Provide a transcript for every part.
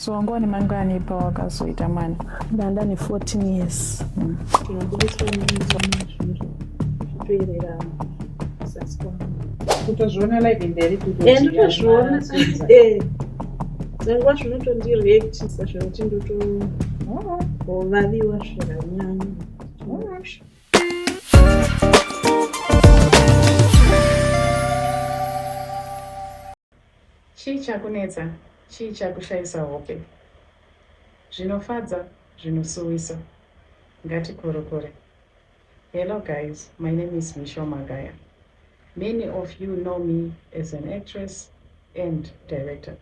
So wanga une mangani pawakazoita mwana? Ndanga ndane 14 years. Tinobudiswa zvitoerera zasi kwangu. Kutozviona live and direct kuti Eh, ndotozviona. Eh. Dzimwe zvinotondireactisa zvekuti ndotovaviwa zvakanyanya. Chii chakunetsa? Chii chakushaisa hope? Zvinofadza, zvinosuwisa. Ngatikurukure. Hello guys, my name is Michelle Magaya. Many of you know me as an actress and director.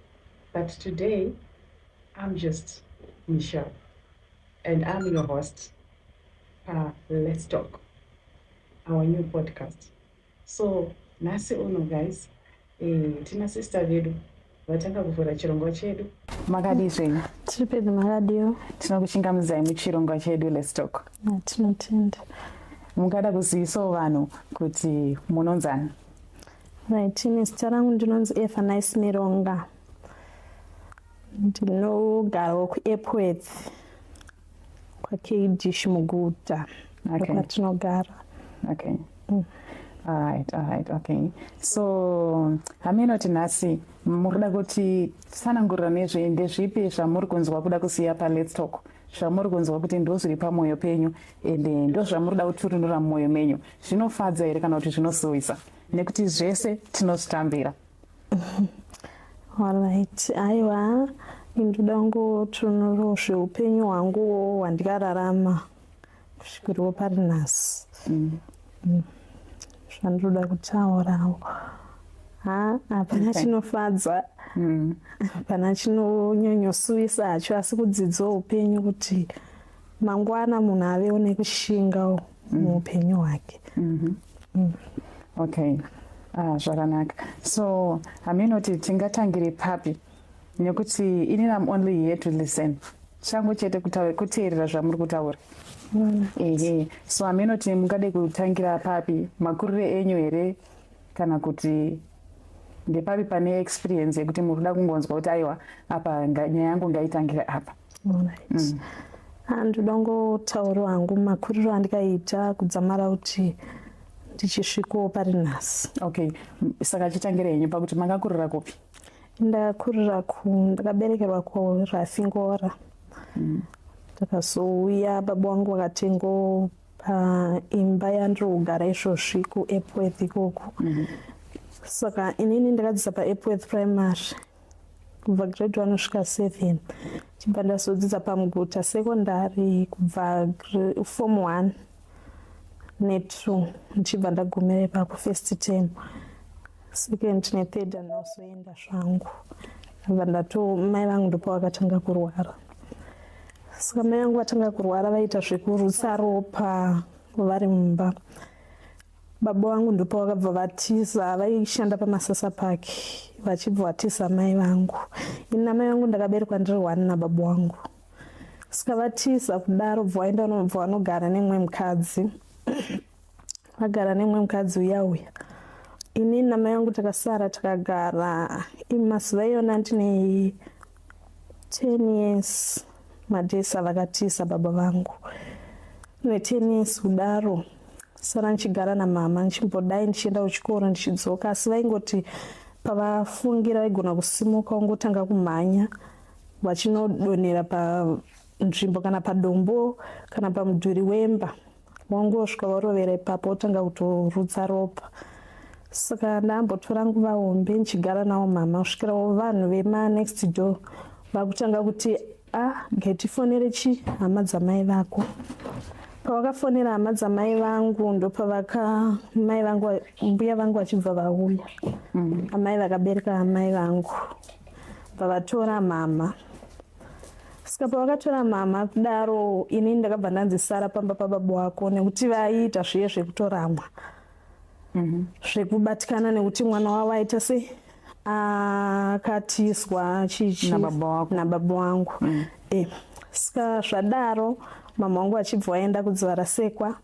But today, I'm just Michelle. And I'm your host, Let's Talk, our new podcast. So nhasi uno guys eh, tina sister vedu vatanga kuvhura chirongwa chedu. Makadii zvenyu? Tiri pedu makadiwo. Tinokuchingamidzai muchirongwa chedu Let's Talk. Tinotenda. Mungada kuzivisawo vanhu kuti munonzani? Right, ini zita rangu ndinonzi Eva Nice Mironga. Ndinogarawo kuEpworth kwaKDish muguta. Okay. Kwatinogara. Okay. Alright, alright, okay. So haminoti nhasi muri kuda kuti tsanangurira nezve ndezvipi zvamuri kunzwa kuda kusiya paLet's Talk zvamuri kunzwa kuti ndo zviri pamwoyo penyu ende ndo zvamuri kuda kuturunura mumwoyo menyu zvinofadza here kana kuti zvinosuwisa nekuti zvese tinozvitambira. Alright, aiwa ndoda kungoturunurawo zveupenyu hwanguwo hwandikararama kusvikiriwo pari nhasi. Zvandinoda kutaurawo ha hapana chinofadza hapana chinonyanyosuvisa hacho asi kudzidzawo upenyu kuti mangwana munhu avewo nekushingawo muupenyu hwake. Okay. Ah, zvakanaka. So haminoti tingatangire papi nekuti inini I'm only here to listen. Changu chete kuteerera zvamuri kutaura. Ehe. So haminoti mungade kutangira papi makurire enyu here kana kuti ndepapi pane experience yekuti muri kuda kungonzwa kuti aiwa apa nyaya yangu ngaitangire apa. Alright. Ndoda kungotaurawo hangu makuriro andikaita kudzamara kuti ndichisvikawo pari nhasi. Okay. Saka chitangira henyu pakuti makakurira kupi? Ndakakurira ku ndakaberekerwa kuRafingora. Ndakazouya baba vangu vakatengawo paimba yandiri kugara izvozvi kuEpworth ikoko. Saka inini ndakadzidza paEpworth Primary kubva grade 1 kusvika 7 chibva ndazodzidza paMuguta Secondary kubva form 1 ne2 ndichibva ndagumira ipapo first term second nethird andinozoenda zvangu. Ndabva ndato mai vangu ndopavakatanga kurwara. Saka mai vangu vatanga kurwara vaiita zvekurutsa ropa vari mumba. Baba vangu ndopavakabva vatiza, vaishanda paMasasa Park vachibva vatiza mai vangu. Ini namai vangu ndakaberekwa ndiri one nababa vangu. Saka vatiza kudaro bva vaenda bva vanogara nemumwe mukadzi. Vagara nemumwe mukadzi uya uya. Ini namai vangu takasara takagara mazuva iyona ndine 10 years madays avakatiza baba vangu. Ne 10 years kudaro sara ndichigara namama ndichimbodai ndichienda kuchikoro ndichidzoka asi vaingoti pavafungira vaigona kusimuka vongotanga kumhanya vachinodonhera panzvimbo kana padombo kana pamudhuri wemba wangosvika warovera ipapo wotanga kutorutsa ropa. Saka ndambotora nguva hombe ndichigara nawo mama kusvikira vanhu vema next door vakutanga kuti ah getifonere chi hama dzamai vako. Pavakafonera hama dzamai vangu ndopavaka mai vangu mbuya vangu vachibva vauya. Amai vakabereka amai vangu vavatora mama. Saka pavakatora mama kudaro ini ndakabva ndanzi sara pamba pababa wako nekuti vaiita zviye zvekutoramwa zvekubatikana nekuti mwana wavo aita sei akatiswa chichi nababa wangu. Saka zvadaro mama wangu vachibva vaenda kudziva rasekwa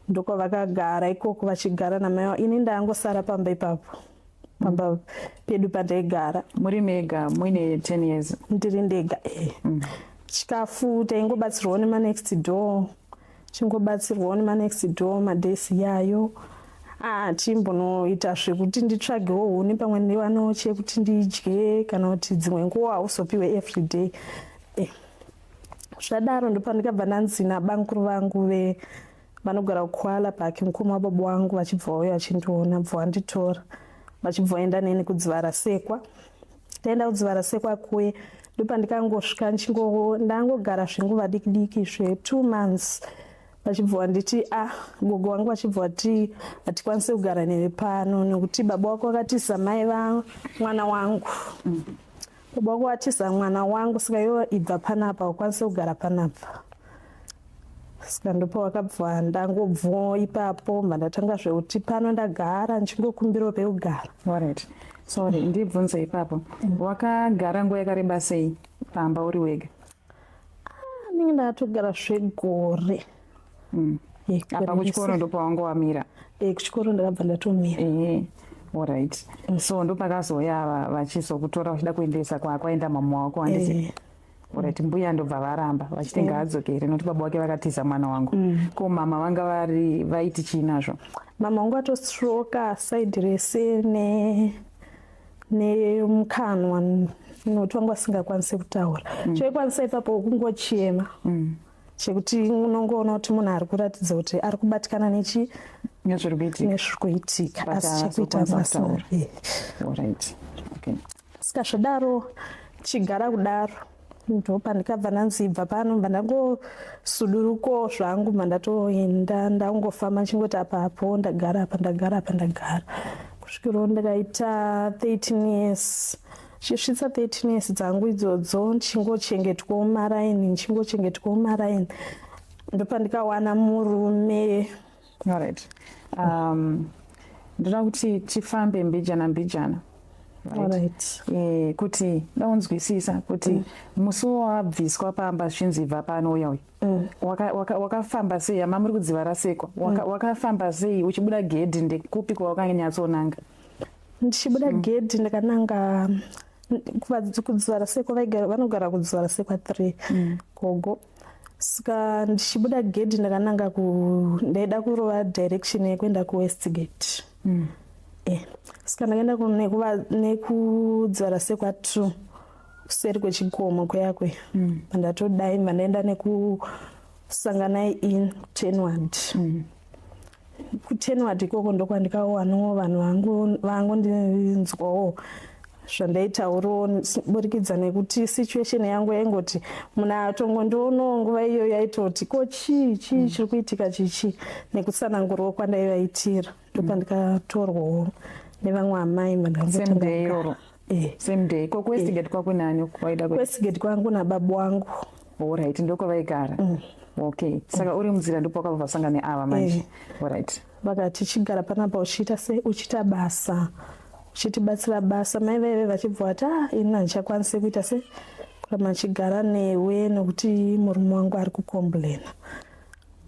ndokwavakagara ikoko vachigara namai wavo ini ndangosara pamba ipapo. Pamba pedu pandaigara. Muri mega muine 10 years? Ndiri ndega, eh. Chikafu taingobatsirwawo nemanext door, chingobatsirwawo nemanext door madays yayo. Ah, chimbonoita zvekuti nditsvagewo huni pamwe ndiwanewo chekuti ndidye, kana kuti dzimwe nguva hauzopiwe everyday, eh. Zvadaro ndopandikabva ndanzi nabankuru vangu ve vanogara kuKoala Park, mukoma wababa wangu, vachibva vauya vachindiona, bva vanditora, vachibva vaenda neni kuDzivarasekwa. Taenda kuDzivarasekwa kuye, ndopandikangosvika ndichingo ndangogara zvenguva diki diki zve2 months, vachibva vanditi, a ah, gogo vangu vachibva vati, "Hatikwanisi kugara newe pano nekuti baba wako vakatiza mai vamwana wangu. Baba wako vatiza mwana wangu, saka iwe ibva panapa, ukwanise kugara panapa." Saka ndopa wakabva ndangobvo ipapo, bva ndatanga zvekuti pano ndagara ndichingokumbirawo pekugara. Alright, sorry, ndibvunze ipapo. Wakagara nguva yakareba sei pamba uri wega? Ndinge ndakatogara zvegore. Apa kuchikoro ndopawanga wamira? Kuchikoro ndakabva ndatomira. Ehe, alright. So ndopakazouya vachizokutora vachida kuendesa kwaenda mama wako, handiti? Eh. Alright, mbuya ndobva varamba vachiti ngaadzokere nokuti baba wake vakatiza mwana wangu. Ko mama vanga vari vaiti chii nazvo? Mama wangu atostroka side rese nemukanwa nokuti vanga vasingakwanisi kutaura. Chaikwanisa ipapo kungochema, chekuti unongoona kuti munhu ari kuratidza kuti ari kubatikana nechi Nezviri kuitika. Nezviri kuitika. But Asi chekuita haazokwanisa pasina. kutaura. Alright, okay. Saka zvadaro, chigara kudaro, ndopandikabva ndanzi ibva pano, bva ndangosuduruko zvangu, bva ndatoenda, ndangofamba ndichingoti apa apo ndagara, apa ndagara, apa ndagara, kusvikirawo ndakaita 13 years. Chisvitsa 13 years dzangu idzodzo, ndichingochengetwawo maraini, ndichingochengetwawo maraini, ndopandikawana murume. Alright, ndoda kuti tifambe mbijana mbijana, right? Alright. Kuti ndaunzwisisa kuti musi wawabviswa pamba zvichinzi ibva pano, uya uya, wakafamba sei? Hama muri kuDzivarasekwa, wakafamba sei uchibuda gedhi? Ndekupi kwawakanyatsonanga? Ndichibuda gedhi ndakananga kuDzivarasekwa. Vanogara kuDzivarasekwa 3 gogo. Saka ndichibuda gedhi ndakananga ku ndaida kurova direction yekuenda kuWestgate. Saka ndakaenda nekuDzivarasekwa 2, kuseri kwechikomo kuyakwe. Pandatodai mandaenda nekusanganai in Tenward. KuTenward ikoko ndokwandikawanawo vanhu vangu vangondinzwawo zvandaitaurawo, burikidza nekuti situation yangu yaingoti munhu atongondionawo nguva iyoyo yaitoti, "Ko chii, chii chiri kuitika, chichi?" Nekutsanangurawo kwandaivaitira, ndopandikatorwawo nevamwe amai. Same day iroro? Eh. Same day. Ko kuWestgate kwako nani waida? Westgate kwangu nababa wangu. Alright, ndokwavaigara. Okay, saka uri munzira ndopawakabva vasangana neava manje. Alright. Vakati, "Chigara panapa uchiita sei, uchiita basa, uchitibatsira basa." Mai vaive vachibva vati, "Ah, ini handichakwanisi kuita sei, kuramba ndichigara newe nokuti murume wangu ari kucomplaina."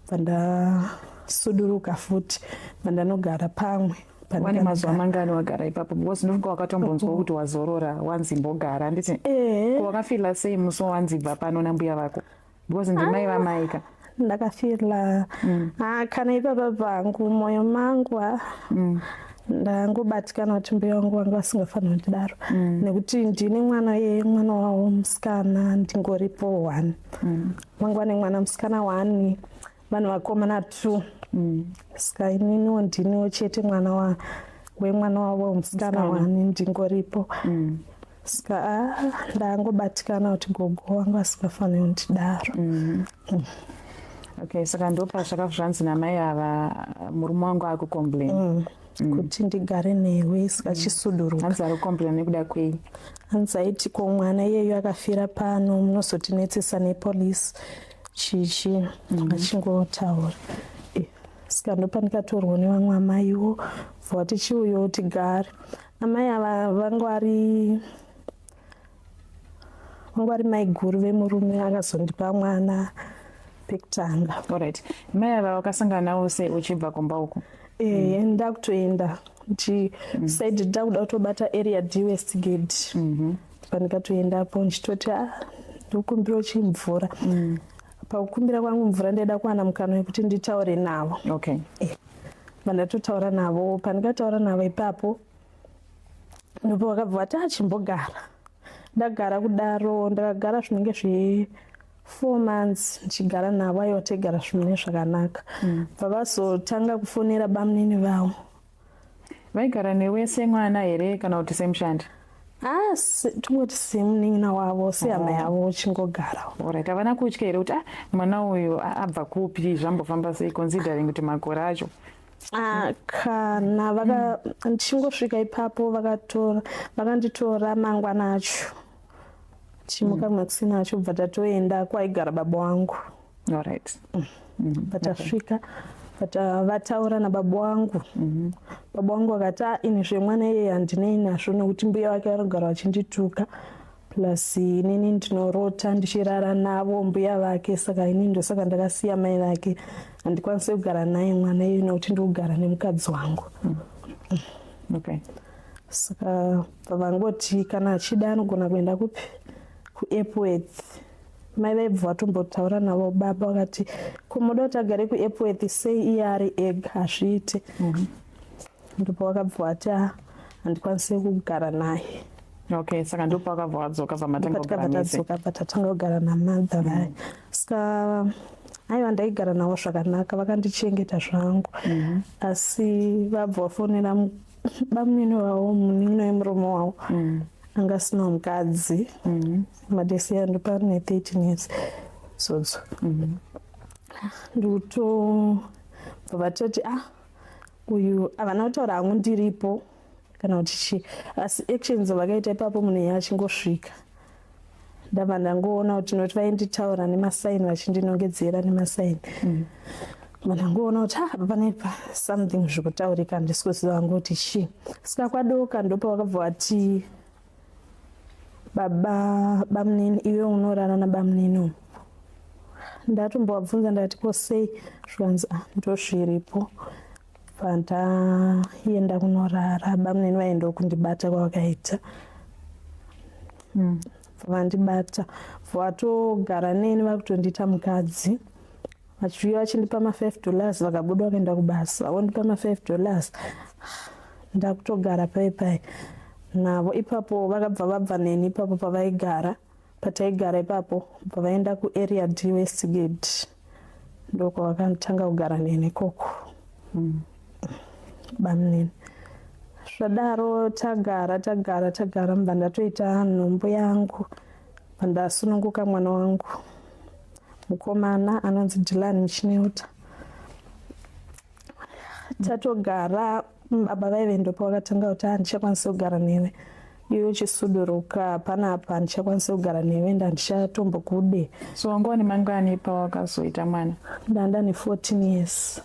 Bva ndasuduruka futi, bva ndanogara pamwe. Wane mazuva mangani wagara ipapo? Because ndinofunga wakatombonzwa kuti wazorora, wanzi mbogara, handiti? Eh. Ko wakafeela sei musi wawanzi bva pano nambuya vako? Because ndimai vamaika. Ndakafeela, ah, kana ipapa pangu mwoyo mangu, ah, ndangobatikana kuti mbuya vangu vanga vasingafaniri kundidaro, nekuti ndine mwana ye mwana wavo musikana, ndingoripo one. Vanga vane mwana musikana one, vanhu vakomana two. Saka ininiwo ndiniwo chete mwana wemwana wavo musikana one, ndingoripo. Saka, ah, ndangobatikana kuti gogo vanga vasingafaniri kundidaro. Okay, saka ndopa zvanzi namai ava, murume wangu akucomplain. Kuti ndigare newe, saka chisuduruka. Hanzi ari kucomplain nekuda kwei? Hanzi aiti, "Ko mwana iyeyo akafira pano, munozotinetsesa nepolisi chichi." Achingotaura. Saka ndopandikatorwa nevamwe amaiwo, bva tichiuyawo tigare. Amai ava vanga vari mai guru vemurume akazondipa mwana pekutanga. Alright, mai ava wakasangana navo sei uchibva kumba uku? Ndakutoenda. Kuti side ndakuda kutobata Area D, Westgate. Pandikatoendapo ndichitoti, "Ah, ndikukumbira chimvura." Pakukumbira kwangu mvura, ndaida kuwana mukana wekuti nditaure navo. Vandatotaura navo, pandikataura navo ipapo, ndipo vakabva vati, "Achimbogara." Ndagara kudaro, ndakagara zvinenge zve 4 months ndichigara navo. Aiwa, taigara zvinenge zvakanaka. Bva vazotanga kufonera bamunini vavo. Vaigara newe semwana here kana kuti semushandi? Ah, tongoti semunin'ina wavo, sehama yavo, chingogara. Alright, havana kutya here kuti, "Ah, mwana uyu abva kupi, zvambofamba sei?" considering kuti makore acho? Ah, kana vaka ndichingosvika ipapo, vakatora, vakanditora mangwana acho, chimuka makuseni acho, bva tatoenda kwaigara baba wangu. Bva tasvika, bva vataura nababa wangu. Baba wangu vakati, "Ah, ini zvemwana iyeye handinei nazvo, nekuti mbuya wake vanogara vachindituka, plus inini ndinorota ndichirara navo mbuya vake. Saka inini ndosaka ndakasiya mai vake. Handikwanisi kugara naye mwana iyoyo nekuti ndikugara nemukadzi wangu." Saka vangoti kana achida anogona kuenda kupi, kuEpworth. Mai vaibva vatombotaura navo baba, vakati, "Ko muda kuti agare kuEpworth sei iye ari ega? Hazviite." Ndipo vakabva vati, "Ah, handikwanisi kugara naye." Okay, saka ndipo wakabva wadzoka, pamatanga patikabva kugara mese? Tadzoka, bva tatanga kugara namadha vaya. Saka aiwa, ndaigara navo zvakanaka, vakandichengeta zvangu. Asi vabva vafonera bamunini wavo, munin'ina wemurume wavo, anga asinawo mukadzi. Madesiya ndopane 13 years zodzo. Ndikutobva vatoti, "Ah, uyu." Havana kutaura hangu ndiripo kana kuti chii, asi actions vakaita ipapo, munhu iye achingosvika, ndabva ndangoona kuti, noti vainditaura nemasaini, vachindinongedzera nemasaini, ndangoona kuti, ah, pane something zvikutaurika, handisi kuziva hangu kuti chii. Saka kwadoka, ndopavakabva vati, "Baba, bamunini, iwe unorara nabamunini umu." Ndatombovabvunza, ndakati, "Ko sei?" Zvikanzi, "Ah, ndozviripo." Pandaenda kunorara, bamunini vaendawo kundibata kwavakaita. Vandibata, vatogara neni, vakutondiita mukadzi, vachiuya vachindipa ma$5. Vakabuda vakaenda kubasa, vondipa ma$5. Ndakutogara pai pai navo ipapo. Vakabva vabva neni ipapo pavaigara, pataigara ipapo, bva vaenda kuArea D, Westgate. Ndokwavakatanga kugara neni ikoko bamunini. Zvadaro tagara, tagara, tagara, mubva ndatoita nhumbu yangu, bva ndasununguka mwana wangu mukomana anonzi Dylan Muchineuta. Tatogara, baba vaive, ndopavakatanga kuti, "Handichakwanisi kugara newe iwe, uchisuduruka panapa. Handichakwanisi kugara newe, ndandichatombokude." So wanga wane mangani pawakazoita mwana? Ndanda ne14 years.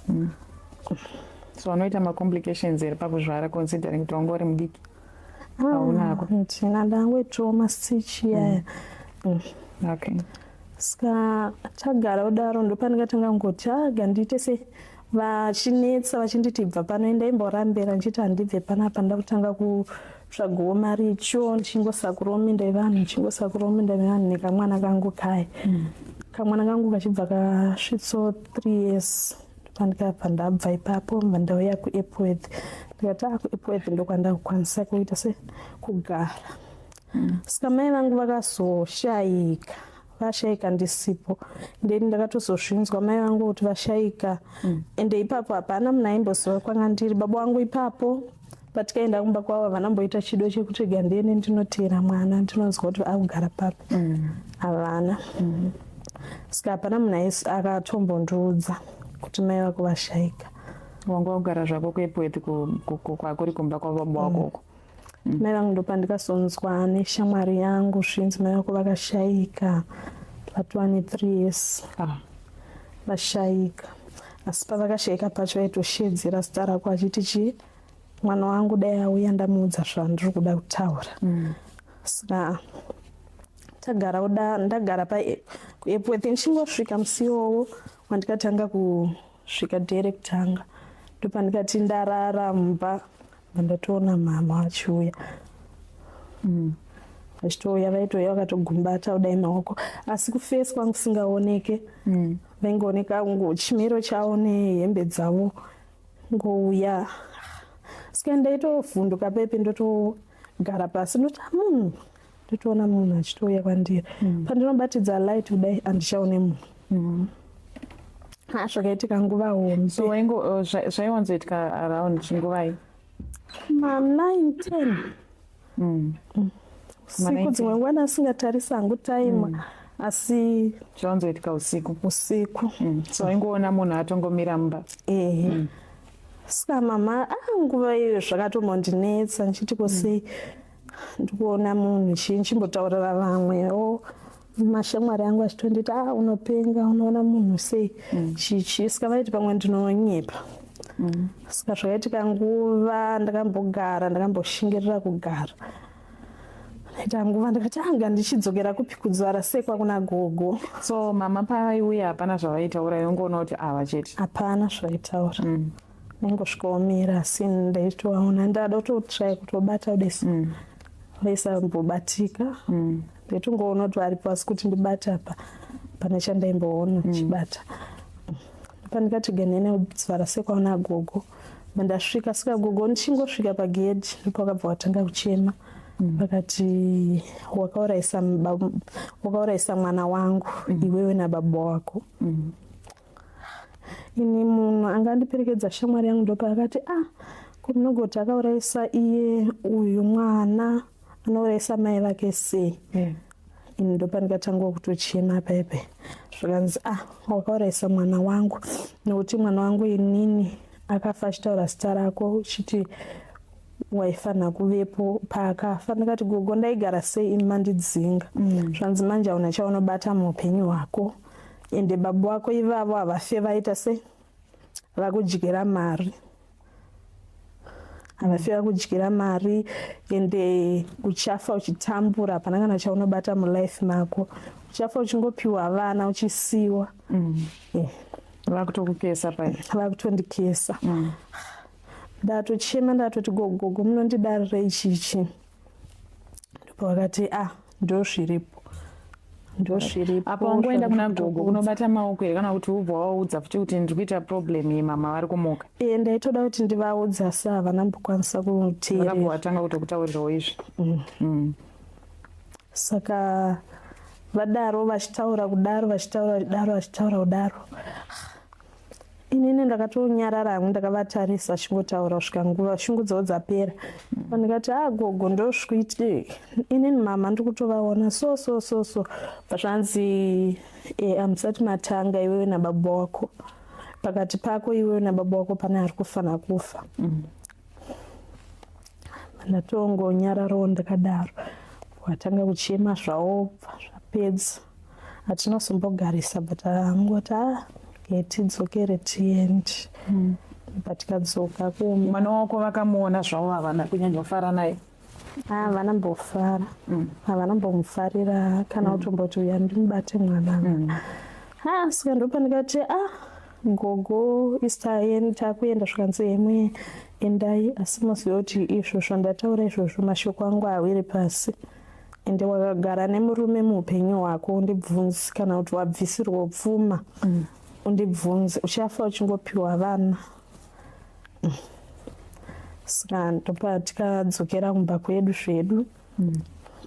So wanoita macomplications here pakuzvara, considering kuti wanga uri mudiki? Haunako? Ndina, ndangoitawo mastitch yaya. Saka tagara kudaro, ndopandikatanga kungoti, aga ndiite se vachinetsa, vachinditi, "Bva pano." Ndaimborambira ndichiti handibve panapa. Ndakutanga kutsvagawo maricho, ndichingosakurawo minda yevanhu, ndichingosakurawo minda yevanhu nekamwana kangu kaya. Kamwana kangu kachibva kasvitso 3 years, pandikabva ndabva ipapo, bva ndauya kuEpworth. Ndikati, a kuEpworth ndokwandakukwanisa kuita se kugara. Saka mai vangu vakazoshayika, vashayika ndisipo. Ndeni ndakatozozvinzwa mai vangu kuti vashayika. Ende ipapo hapana munhu aimboziva kwanga ndiri. Baba vangu ipapo patikaenda kumba kwavo, havanamboita chido chekuti ga ndiende ndinoteera mwana, ndinonzwa kuti akugara papi. Havana. Saka hapana munhu akatombondiudza kuti mai vako vashayika. Wanga wagara zvako kuEpworth, kwakuri kumba kwababa wako uko? Mai vangu, ndopandikazonzwa neshamwari yangu zvinzi mai vako vakashayika, vatova ne3 years vashayika. Asi pavakashayika pacho, vaitoshedzera zita rako achiti chii, "Mwana wangu dai auya ndamuudza zvandiri kuda kutaura." Saka tagara kuda, ndagara kuEpworth, ndichingosvika musi iwowo wandikatanga kusvika day rekutanga, ndopandikati ndarara mumba. Ndatoona mama vachiuya. Vachitouya, vaitouya vakatogumbata kudai maoko, asi kufesi kwangu kusingaoneke. Vaingooneka ngo chimiro chavo nehembe dzavo ngouya. Saka ndaitovhunduka pepe, ndotogara pasi, ndoti, "Ah, munhu." Ndotoona munhu achitouya kwandiri. Pandinobatidza light kudai, handichaone munhu. Ah, zvakaitika nguva hombe. So waingo zvaiwanzoitika around chinguvai? Ma 9, 10 usiku. 9, Dzimwe nguva ndasingatarisa hangu time, asi Zvawanzoitika usiku? Usiku. So waingoona munhu atongomira mumba? Ehe. Saka mama, ah, nguva iyo zvakatombondinetsa, ndichiti kosei ndikuona munhu chii, ndichimbotaurira vamwewo mashamwari angu achitonditi, "A, unopenga, unoona munhu sei?" Chichi. Saka vaiti pamwe ndinonyepa. Saka zvakaitika nguva ndakambogara, ndakamboshingirira kugara, ndaita nguva, ndikati anga ndichidzokera kupi, kudzvara sekwa kuna gogo. So mama pavaiuya hapana zvavaitaura, ingoona kuti ava chete? Hapana zvaitaura. Ndingosvikaomira, asi ndaitovaona, ndada kutotry kutobata kudesi, vaisambobatika. Ndaitongoona kuti varipo, asi kuti ndibate apa pane chandaimboona ndichibata. Pandikati ganene kudzvara sekwaona gogo, ndasvika. Saka gogo, ndichingosvika pagedhi, ndopakabva watanga kuchema. Vakati, "Wakaurayisa mwana wangu, iwewe nababa wako." Ini munhu anga andiperekedza, shamwari yangu, ndopaakati, "Ah, ko munogoti akaurayisa iye uyu mwana anourayisa mai vake sei?" Ini ndopandikatangawo kutochema paipai. Zvakanzi, "Ah, wakaurayisa mwana wangu, nekuti mwana wangu inini akafa achitaura zita rako, uchiti waifanira kuvepo paakafa." Ndikati, "Gogo, ndaigara sei imi mandidzinga?" Zvanzi, "Manje hauna chaunobata muupenyu hwako, ende baba wako ivavo havafe vaita sei vakudyira mari, havafe vakudyira mari, ende uchafa uchitambura, hapana kana chaunobata mulife mako, uchafa uchingopiwa vana uchisiwa." Vakutokukesa pai? Vakutondikesa. Ndatochema, ndatoti, "Gogogo, munondidarirei chichi?" Ndopavakati, "Ah, ndo zviripo, ndo zviripo." Apa wangoenda kuna gogo kunobata maoko here, kana kuti ubva waudza futi kuti ndiri kuita problem iyi, mama vari kumuka? E, ndaitoda kuti ndivaudze, asi havana mbokwanisa kuteerera. Vakabva watanga kutokutaurirawo izvi? Saka vadaro, vachitaura kudaro, vachitaura kudaro, vachitaura kudaro, inini ndakatonyarara hangu, ndakavatarisa vachingotaura kusvika nguva shungu dzavo dzapera. Ndikati, "A, gogo, ndosvikuiti inini mama ndiri kutovaona so so so so." Bva zvanzi, "E, hamusati matanga iwewe nababa wako. Pakati pako iwewe nababa wako pane ari kufanira kufa." Ndatongonyararawo ndakadaro. Watanga kuchema zvavo, bva zvapedza hatina kuzombogarisa, but angoti, "A, tidzokere tiende." Patikadzoka kumba, Mwana wako vakamuona zvavo, havana kunyanyofara naye? Havana mbofara, havana mbomufarira kana kutomboti uya ndimubate mwana. Ha, saka ndopandikati, "A, gogo, isi takuenda." Zvikanzi, "Emwe endai, asi muzive kuti izvozvo ndataura izvozvo, mashoko angu awiri pasi. Ende wakagara nemurume muupenyu hwako, undibvunzi, kana kuti wabvisirwa pfuma, undibvunze. Uchafa uchingopiwa vana." Saka ndopa tikadzokera kumba kwedu zvedu,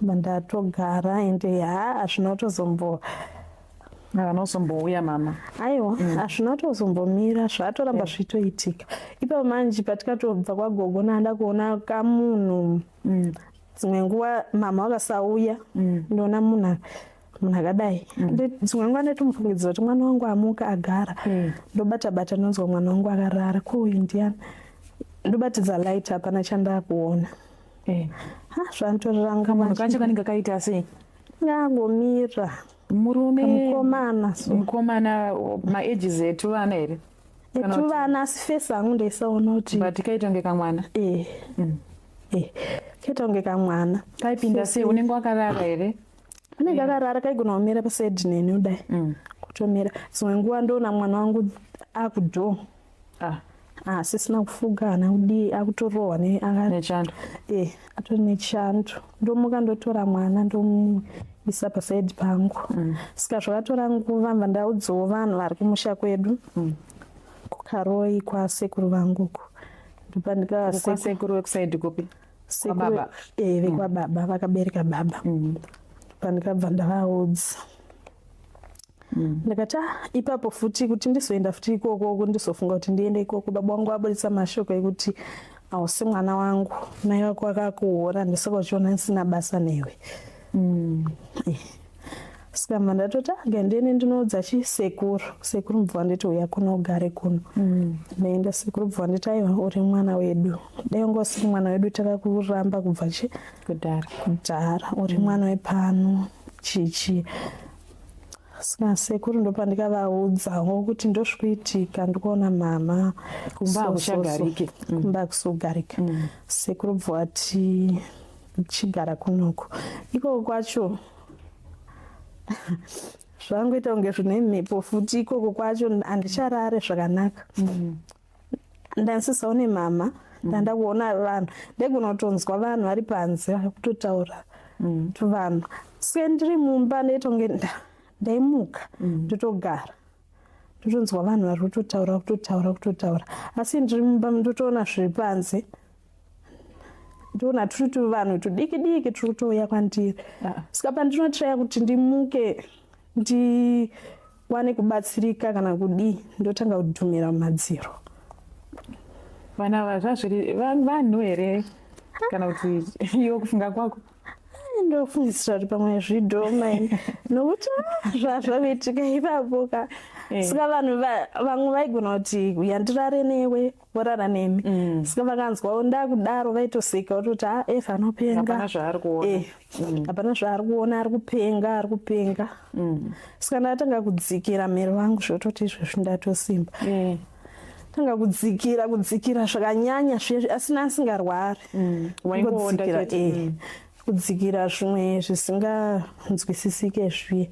ndatogara, ende ha, hazvina kutozombo Havana kuzombouya mama? Aiwa, hazvina kutozombomira, zvatoramba zvitoitika ipapo. Manje patikatobva kwagogo, naanda kuona kamunhu. Dzimwe nguva mama vakasauya, ndoona munhu akadai. Dzimwe nguva ndatomufungidzira kuti mwana wangu amuka agara. Ndobata bata, ndonzwa mwana wangu akarara. Ko uyu ndiani? Ndobatidza light, hapana chandakuona. Ha, zvanditorera Kamunhu nguva. kacho kanenge kaita sei? Ngangomira. Murume? Mukomana so. Mukomana, maages etuvana here? Kana kuti- Etuvana, asi face hangu ndaisaona kuti But kaita kunge kamwana? Eh, eh, kaita kunge kamwana. Kaipinda sei? Unenge wakarara here? Anenge akarara, kaigona kumira pasaidi neni kudai, kutomira. Dzimwe nguva ndoona mwana wangu akudoor. Ah. Asisina kufuga, haana kudii, akutorohwa nechando. E, atori nechando. Ndomuka ndotora mwana ndomuisa pasaidi pangu. Saka zvakatora nguva mva ndaudzawo vanhu vari kumusha kwedu kuKaroi kwasekuru vanguku. Ndopandika Kwasekuru wekusaidi kupi? Sekuru. Kwababa? E, vekwababa, vakabereka baba. Pandikabva ndavaudza, ndikati, "Ah, ipapo futi kuti ndizoenda futi ikoko, ndizofunga kuti ndiende ikoko, baba vangu vaburitsa mashoko ekuti hausi mwana wangu, mai vako vakakuhora, ndisaka uchiona ndisina basa newe." Saka mva ndatoti, "Ah, ngandiende ndinoudza chi sekuru." Sekuru mubva wanditi, "Uya kuno ugare kuno." Ndaenda, sekuru bva wanditi, "Aiwa, uri mwana wedu, dai wanga usiri mwana wedu takakuramba kubva chi Kudhara. Kudhara. Uri mwana wepano chichi." Saka sekuru ndopandikavaudzawo kuti ndozvikuitika, ndikuona mama Kumba so, so, so. hakuchagarike. Kumba hakusogarika. Sekuru bva wati, "Chigara kunoku." Ikoko kwacho zvangoita kunge zvine mhepo futi. Ikoko kwacho handicharare zvakanaka. Ndandisisaone mama, ndanda kuona vanhu, ndaigona kutonzwa vanhu vari panze kutotaura tuvanhu. Se ndiri mumba ndaitonge ndaimuka ndotogara, ndotonzwa vanhu vari kutotaura, kutotaura, kutotaura, asi ndiri mumba ndotoona zviri panze, ndoona turi tuvanhu tudiki diki turi kutouya kwandiri. Saka pandinotraya kuti ndimuke ndiwane kubatsirika kana kudii, ndotanga kudhumira mumadziro. Vana ava zvazviri vanhu here kana kuti iwe kufunga kwako? Ndofungisira kuti pamwe zvidhoma ini, nokuti ah, zvazvakuitika ipapo ka. Saka vanhu vamwe vaigona kuti, "Yandirare newe," vorara nemi. Saka vakanzwawo ndakudaro vaitoseka vototi, "A, Eva anopenga." Hapana zvaari kuona. Hapana zvaari kuona, ari kupenga, ari kupenga. Saka ndatanga kudzikira mhiri vangu zvototi izvezvi ndatosimba. Tanga kudzikira, kudzikira zvakanyanya zvezvi, asina asingarwari. Waingoonda Kungodzikira, chete. Kudzikira zvimwe zvisinganzwisisike zviye.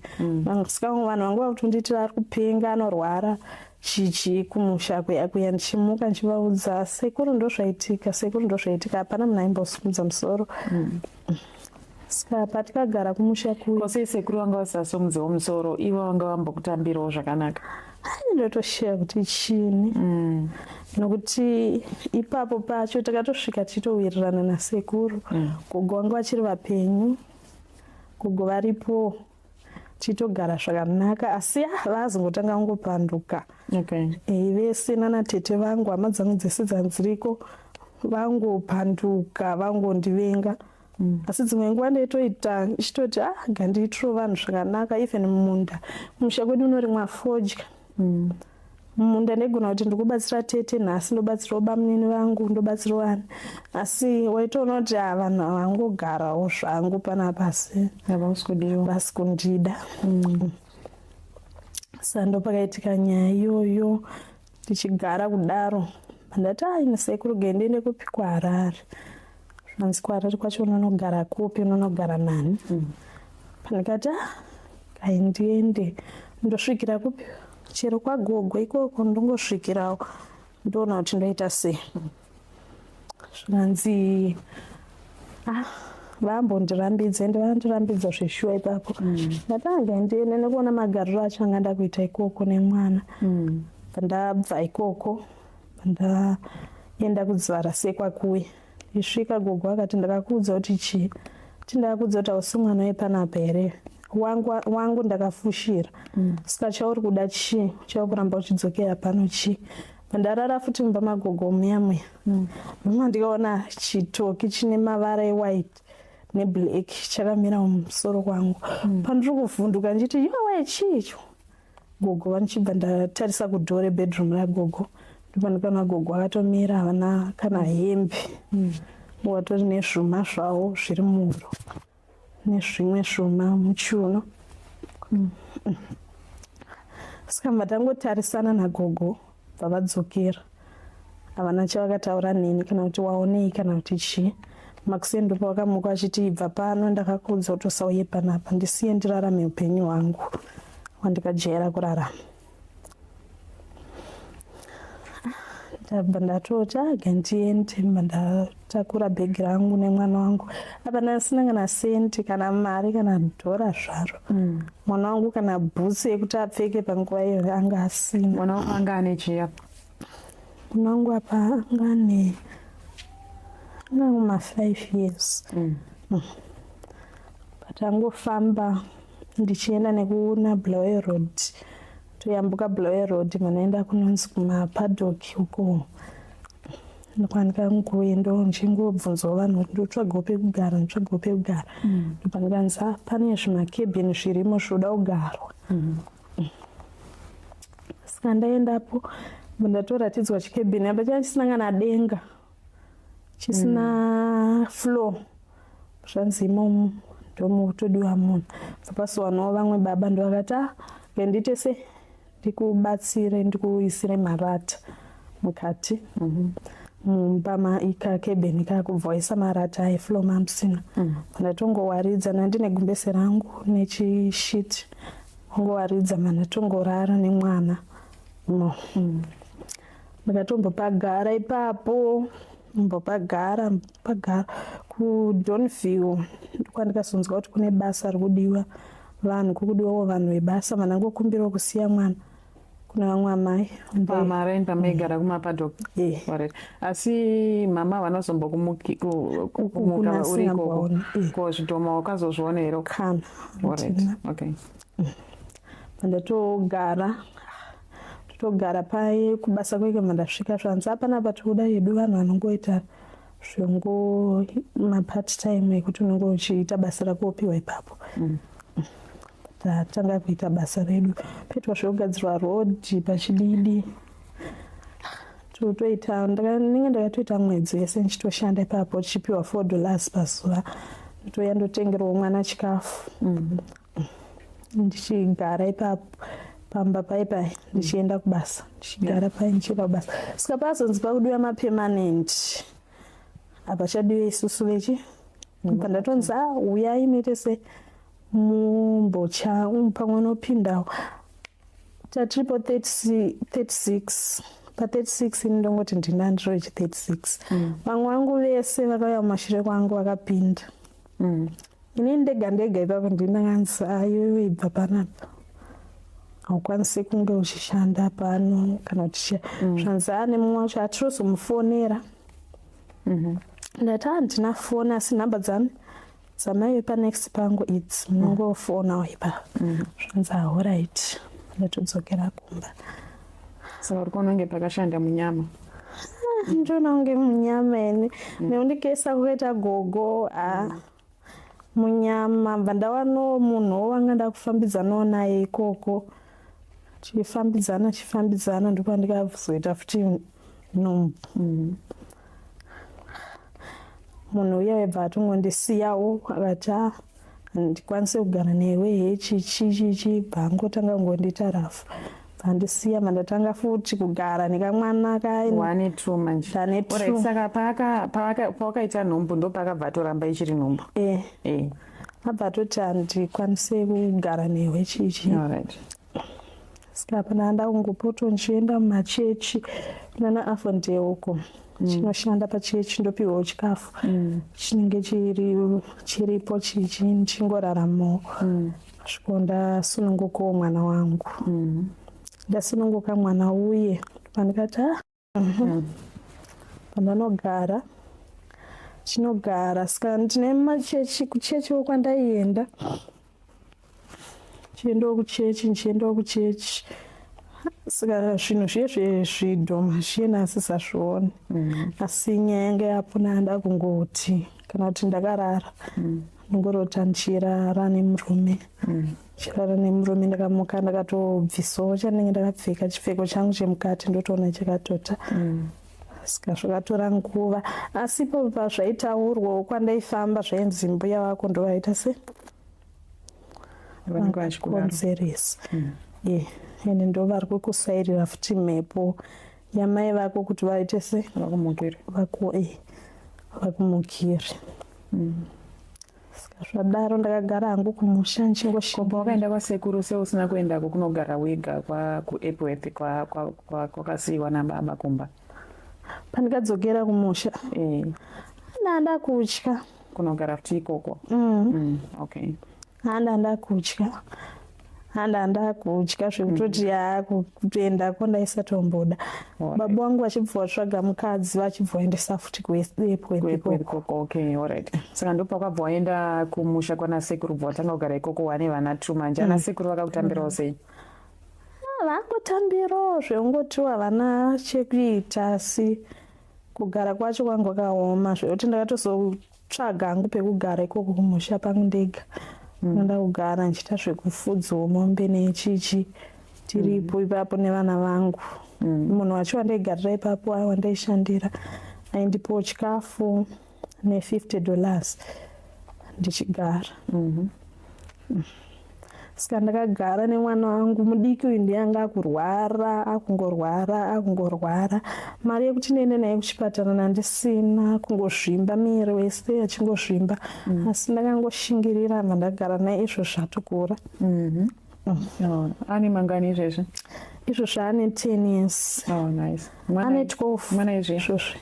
Saka vanhu vanga vakutonditi ari kupenga, anorwara, chichi. Kumusha kuya kuya ndichimuka ndichivaudza, "Sekuru, ndozvaitika, sekuru, ndozvaitika," hapana munhu aimbosimudza musoro. Saka patikagara kumusha kuya Kosei sekuru vanga vasasomudzewo musoro, ivo vanga vambokutambirawo zvakanaka? Ndotosheya kuti chini, nokuti ipapo pacho takatosvika tichitowirirana nasekuru. Gogo vanga vachiri vapenyu, gogo varipo, tichitogara zvakanaka, asi ah, vazongotanga kungopanduka. Vese nana tete vangu, hama dzangu dzese dzanziriko vangopanduka, vangondivenga. Asi dzimwe nguva ndaitoita ndichitoti, "Ah, ngandiitiro vanhu zvakanaka." Even mumunda, kumusha kwedu unorimwa fodya. Mumunda ndaigona kuti ndikubatsira tete nhasi, ndobatsirawo bamunini vangu, ndobatsirawo ani, asi waitoona kuti ah, vanhu havangogarawo zvangu panapa, asi Havausi kudiwa. Vasi kundida. Saka ndopakaitika nyaya iyoyo. Tichigara kudaro, ndati, "Ai, sekuru, gendiende kupi?" KuHarare. Zvanzi, "KuHarare kwacho unonogara kupi? Unonogara nani?" Pandikati, "Ah, kai ndiende, ndosvikira kupi? Chero kwagogo ikoko ndongosvikirawo, ndoona kuti ndoita sei." Zvikanzi, "Ah, vambondirambidza." Ende vandirambidza zveshuwa ipapo. Ndati, "Anga ndiende nekuona magariro acho anga ndakuita ikoko nemwana." Ndabva ikoko ndaenda kudzivara sekwakuya. Ndisvika, gogo akati, "Ndakakuudza kuti chii? Ti ndakakuudza kuti hausi mwana wepanapa here? Wangu, wangu ndakafushira. Saka chauri kuda chii? Chauri kuramba uchidzokera pano chii?" Ndarara futi mumba magogo muya muya. Mama, ndikaona chitoki chine mavara ewhite neblack chakamira mumusoro kwangu. Pandiri kuvhunduka ndichiti, "Yowe, chii icho?" Gogo vanichibva, ndatarisa kudoor rebedroom ragogo, ndopandikaona gogo akatomira, havana kana hembe, watori nezvuma zvavo zviri muhuro nezvimwe zvuma muchiuno. Saka mva tangotarisana nagogo, bva vadzokera, havana chavakataura neni kana kuti waonei kana kuti chii. Makuseni ndopavakamuka vachiti, "Ibva pano, ndakakuudza kuti usauye panapa, ndisiye ndirarame upenyu hwangu wandikajaira kurarama." Ndabva ndatoti aga ndiende, bva ndatakura bhegi rangu nemwana wangu. Apa ndasina kana senti, kana mari, kana dhora zvaro. Mwana wangu kana bhutsu yekuti apfeke panguva iyoyo anga asina. Mwana wako anga ane chii apa? Mwana wangu apa anga ane anga kuma 5 years. But angofamba ndichienda nekuna Bulawayo Road, toyambuka Bulawayo Road, manaenda kunonzi kumapaddock uko ndokwandikangoendawo ndichingobvunzawo vanhu kuti ndotsvagawo pekugara, ndotsvagawo pekugara. Ndopandikanzi, "Ah, pane zvimakebhini zvirimo zvinoda kugarwa." Saka ndaendapo, ndatoratidzwa chikebhini apa changa chisina kana denga, chisina floor. Zvanzi imomo ndomutodiwa munhu. Bvapasowanawo vamwe baba, ndovakati, "Ah, ngendiite se ndikubatsire, ndikuisire marata mukati mumba maikakebheni kako." Bva waisa marata aye, floor mamusina. Ndatongowaridza nandine gumbese rangu nechisheet, ongowaridza, mandatongorara nemwana mo. Ndakatombopagara ipapo, mbopagara pagara kuDonview, ndokwandikazonzwa kuti kune basa rikudiwa vanhu, kukudiwawo vanhu vebasa. Vanangokumbirawo kusiya mwana kuna vamwe amai. Pamaraini pamaigara kumapaddock? Eh. Alright. Asi mama vanozombomuka uri ikoko? Kuna. Ko zvidhoma wakazozviona here? Kana. Alright. Okay. Ndatogara, totogara paye kubasa kweke. Mandasvika, zvanzi hapana patikuda yedu vanhu vanongoita zvengo mapart time ekuti unenge uchiita basa rako wopiwa ipapo. Tatanga kuita basa redu, paitwa zvekugadzirwa rodhi pachididi, totoita. Ndinenge ndakatoita mwedzi wese ndichitoshanda ipapo, tichipiwa $4 pazuva. Ndotouya ndotengerawo mwana chikafu, ndichigara ipapo pamba pai pai, ndichienda kubasa, ndichigara pai, ndichienda kubasa. Saka pazonzi pakudiwa mapermanent, hapachadiwe isusu vechi pa. Ndatonzi, "A, uyai muite se mumbocha pamwe unopindawo." Tatiripo 36, pa36 ini ndongoti ndina ndiro yechi 36. Vamwe vangu vese vakauya mumashure kwangu vakapinda. Inini ndega ndega ipapo ndinanganzi, "Ayoyo, ibva panapa, haukwanisi kunge uchishanda pano kana kuti." Zvanzi ane mumwe wacho atirozomufonera. Ndati, "Handina foni, asi nhamba dzani dzamai vepanext pangu idzi, munongofonawo ipapo." Zvanzi, "Alright." Ndatodzokera kumba. Saka uri kuona kunge pakashanda munyama? Ndinoona kunge munyama ini neundikesa kukaita gogo a munyama. Bva ndawanawo munhuwo wanga ndakufambidzanawo naye ikoko, chifambidzana chifambidzana, ndopandikazoita futi nhumbu. Munhu uya webva atongondisiyawo, akati, "A, handikwanisi kugara newe hechi chi chi chi." Bva angotanga kungondiita rafu, bva andisiya. Mandatanga futi kugara nekamwana kai. Wane two manje? Ndane two. Alright, saka pawakaita nhumbu, ndo paakabva atoramba ichiri nhumbu? Eh. Abva atoti, "Handikwanisi kugara newe chichi." Alright. Saka pana ndakungopoto ndichienda mumachechi kunana Avondale uko, chinoshanda pachechi, ndopiwawo chikafu chinenge chiripo chichi, ndichingoraramawo sviko ndasunungukawo mwana wangu. Ndasununguka mwana uye, pandikati, "Ah, pandanogara chinogara." Saka ndine machechi, kuchechiwo kwandaienda, chiendawo kuchechi, ndichiendawo kuchechi. Saka zvinhu zviye zvezvidhoma zviye nasisazvioni, asi nyaya yanga yapona ndakungoti kana kuti ndakarara, ndongorota ndichirara nemurume, chirara nemurume. Ndakamuka ndakatobvisawo chandinenge ndakapfeka, chipfeko changu chemukati, ndotoona chakatota. Saka zvakatora nguva, asi ipapo pazvaitaurwawo kwandaifamba, zvainzi mbuya vako ndovaita se Vanenge vachikudaro. Vakonzeresa ye, ende ndo vari kukusairira futi mhepo yamai vako kuti vaite se Vakumukira. Vakumukire. Saka zvadaro ndakagara hangu kumusha ndichingoshinga. Ko wakaenda kwasekuru seusina kuendako kunogara wega kuEpworth kwakasiyiwa nababa kumba? Pandikadzokera kumusha ndanda kutya. Kunogara futi ikoko? Okay. Handanda kutya, handanda kutya zvekutoti haa, kutoendako ndaisatomboda. Baba vangu vachibva vatsvaga mukadzi, vachibva vaendesa futi kuEpworth ikoko. Ikoko, okay, alright. Saka ndopakabva waenda kumusha kwana sekuru, bva watanga kugara ikoko wane vana two. Manje ana sekuru vakakutambirawo sei? Ah, vangotambirawo zvekungoti havana chekuita, asi kugara kwacho kwangu kwakaoma zvekuti ndakatozotsvaga hangu pekugara ikoko kumusha pangu ndega. Ndoda kugara ndichiita zvekufudzawo mombe nechichi tiripo ipapo nevana vangu. Munhu wacho wandaigarira ipapo, wandaishandira, aindipawo chikafu ne$50 ndichigara. Saka ndakagara nemwana wangu mudiki uyu, ndiye anga akurwara, akungorwara, akungorwara. Mari yekuti ndiende naye kuchipatara nandisina, kungozvimba muviri wese achingozvimba, asi ndakangoshingirira, bva ndagara naye izvo zvatokura. Oh, ane mangani izvezvi? Izvozvo ane 10 years. Oh, nice. Ane 12. Mwana izvi? Izvozvi.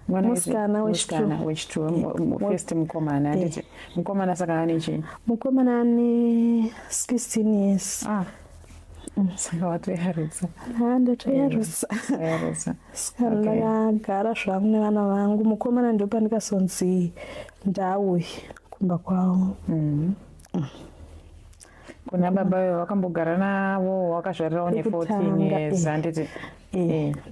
Mwana izvi? Musikana wechitu. Musikana wechitu, first mukomana, handiti? Mukomana saka ane chii? Mukomana ane 16 years. Ah, saka watoyarutsa. Ha, ndatoyarutsa. Wayarutsa. Saka ndakagara zvangu nevana vangu. Mukomana ndo pandikazonzi ndauye kumba kwavo. Kuna baba vevo vakambogara navo wakazvarirawo ne 14 Pekutanga, years, handiti?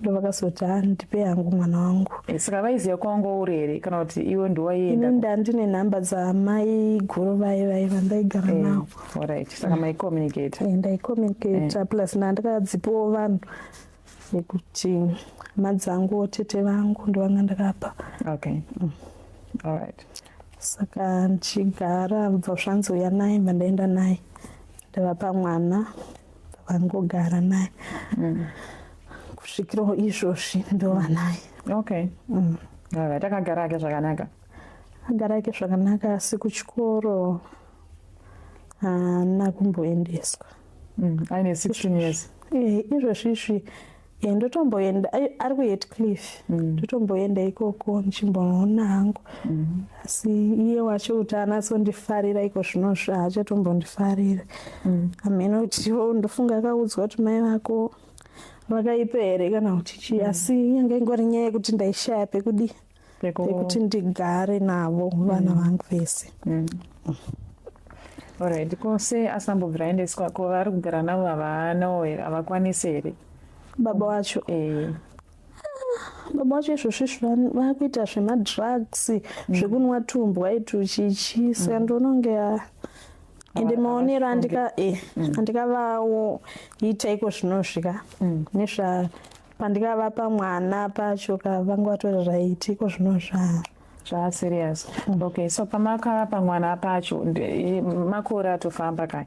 Ndo vakazoti, "Ah, ndipe hangu mwana wangu." Saka vaiziva kwawanga uri here, kana kuti iwe Ini ndiwaienda? ndandine nhamba dzamai guru vai vai vandaigara navo. Alright, saka maicommunicate. Ndaicommunicata, plus ndandakadzipawo vanhu yekuti hama dzangu, tete vangu ndovanga ndakapa. Okay, alright. Saka ndichigara, bva zvanzi uya naye, bva ndaenda naye, ndavapa mwana, vangogara naye kusvikirawo izvozvi ndova naye. Okay, alright, akagara ake zvakanaka? Agara ake zvakanaka, asi kuchikoro haana kumboendeswa. Aine 16 years. Izvozvi izvi ndotomboenda, ari kuHatcliffe, ndotomboenda ikoko ndichimboona hangu, asi iye wacho kuti anatsondifarira iko zvinozvi haachatombondifarira. Hameno kuti ivo, ndofunga akaudzwa kuti mai vako vakaipa here kana kuti chii, asi yanga ingori nyaya yekuti ndaishaya pekudi pekuti ndigare navo vana vangu vese. Alright, ko sei asambobvira aendeswa? Ko vari kugara navo havanawo here, havakwanisi here? Baba wacho? Eh. Baba wacho izvozvo izvi vakuita zvemadrugs, zvekunwa tumbwa ituchichi, saka ndononge ende maonero andika andikavawo ita iko zvinosvika nezva pandikavapa mwana pacho ka, vanga vatori right iko zvinozva. Zvaserious, okay. So pamakavapa mwana pacho, makore atofamba kai,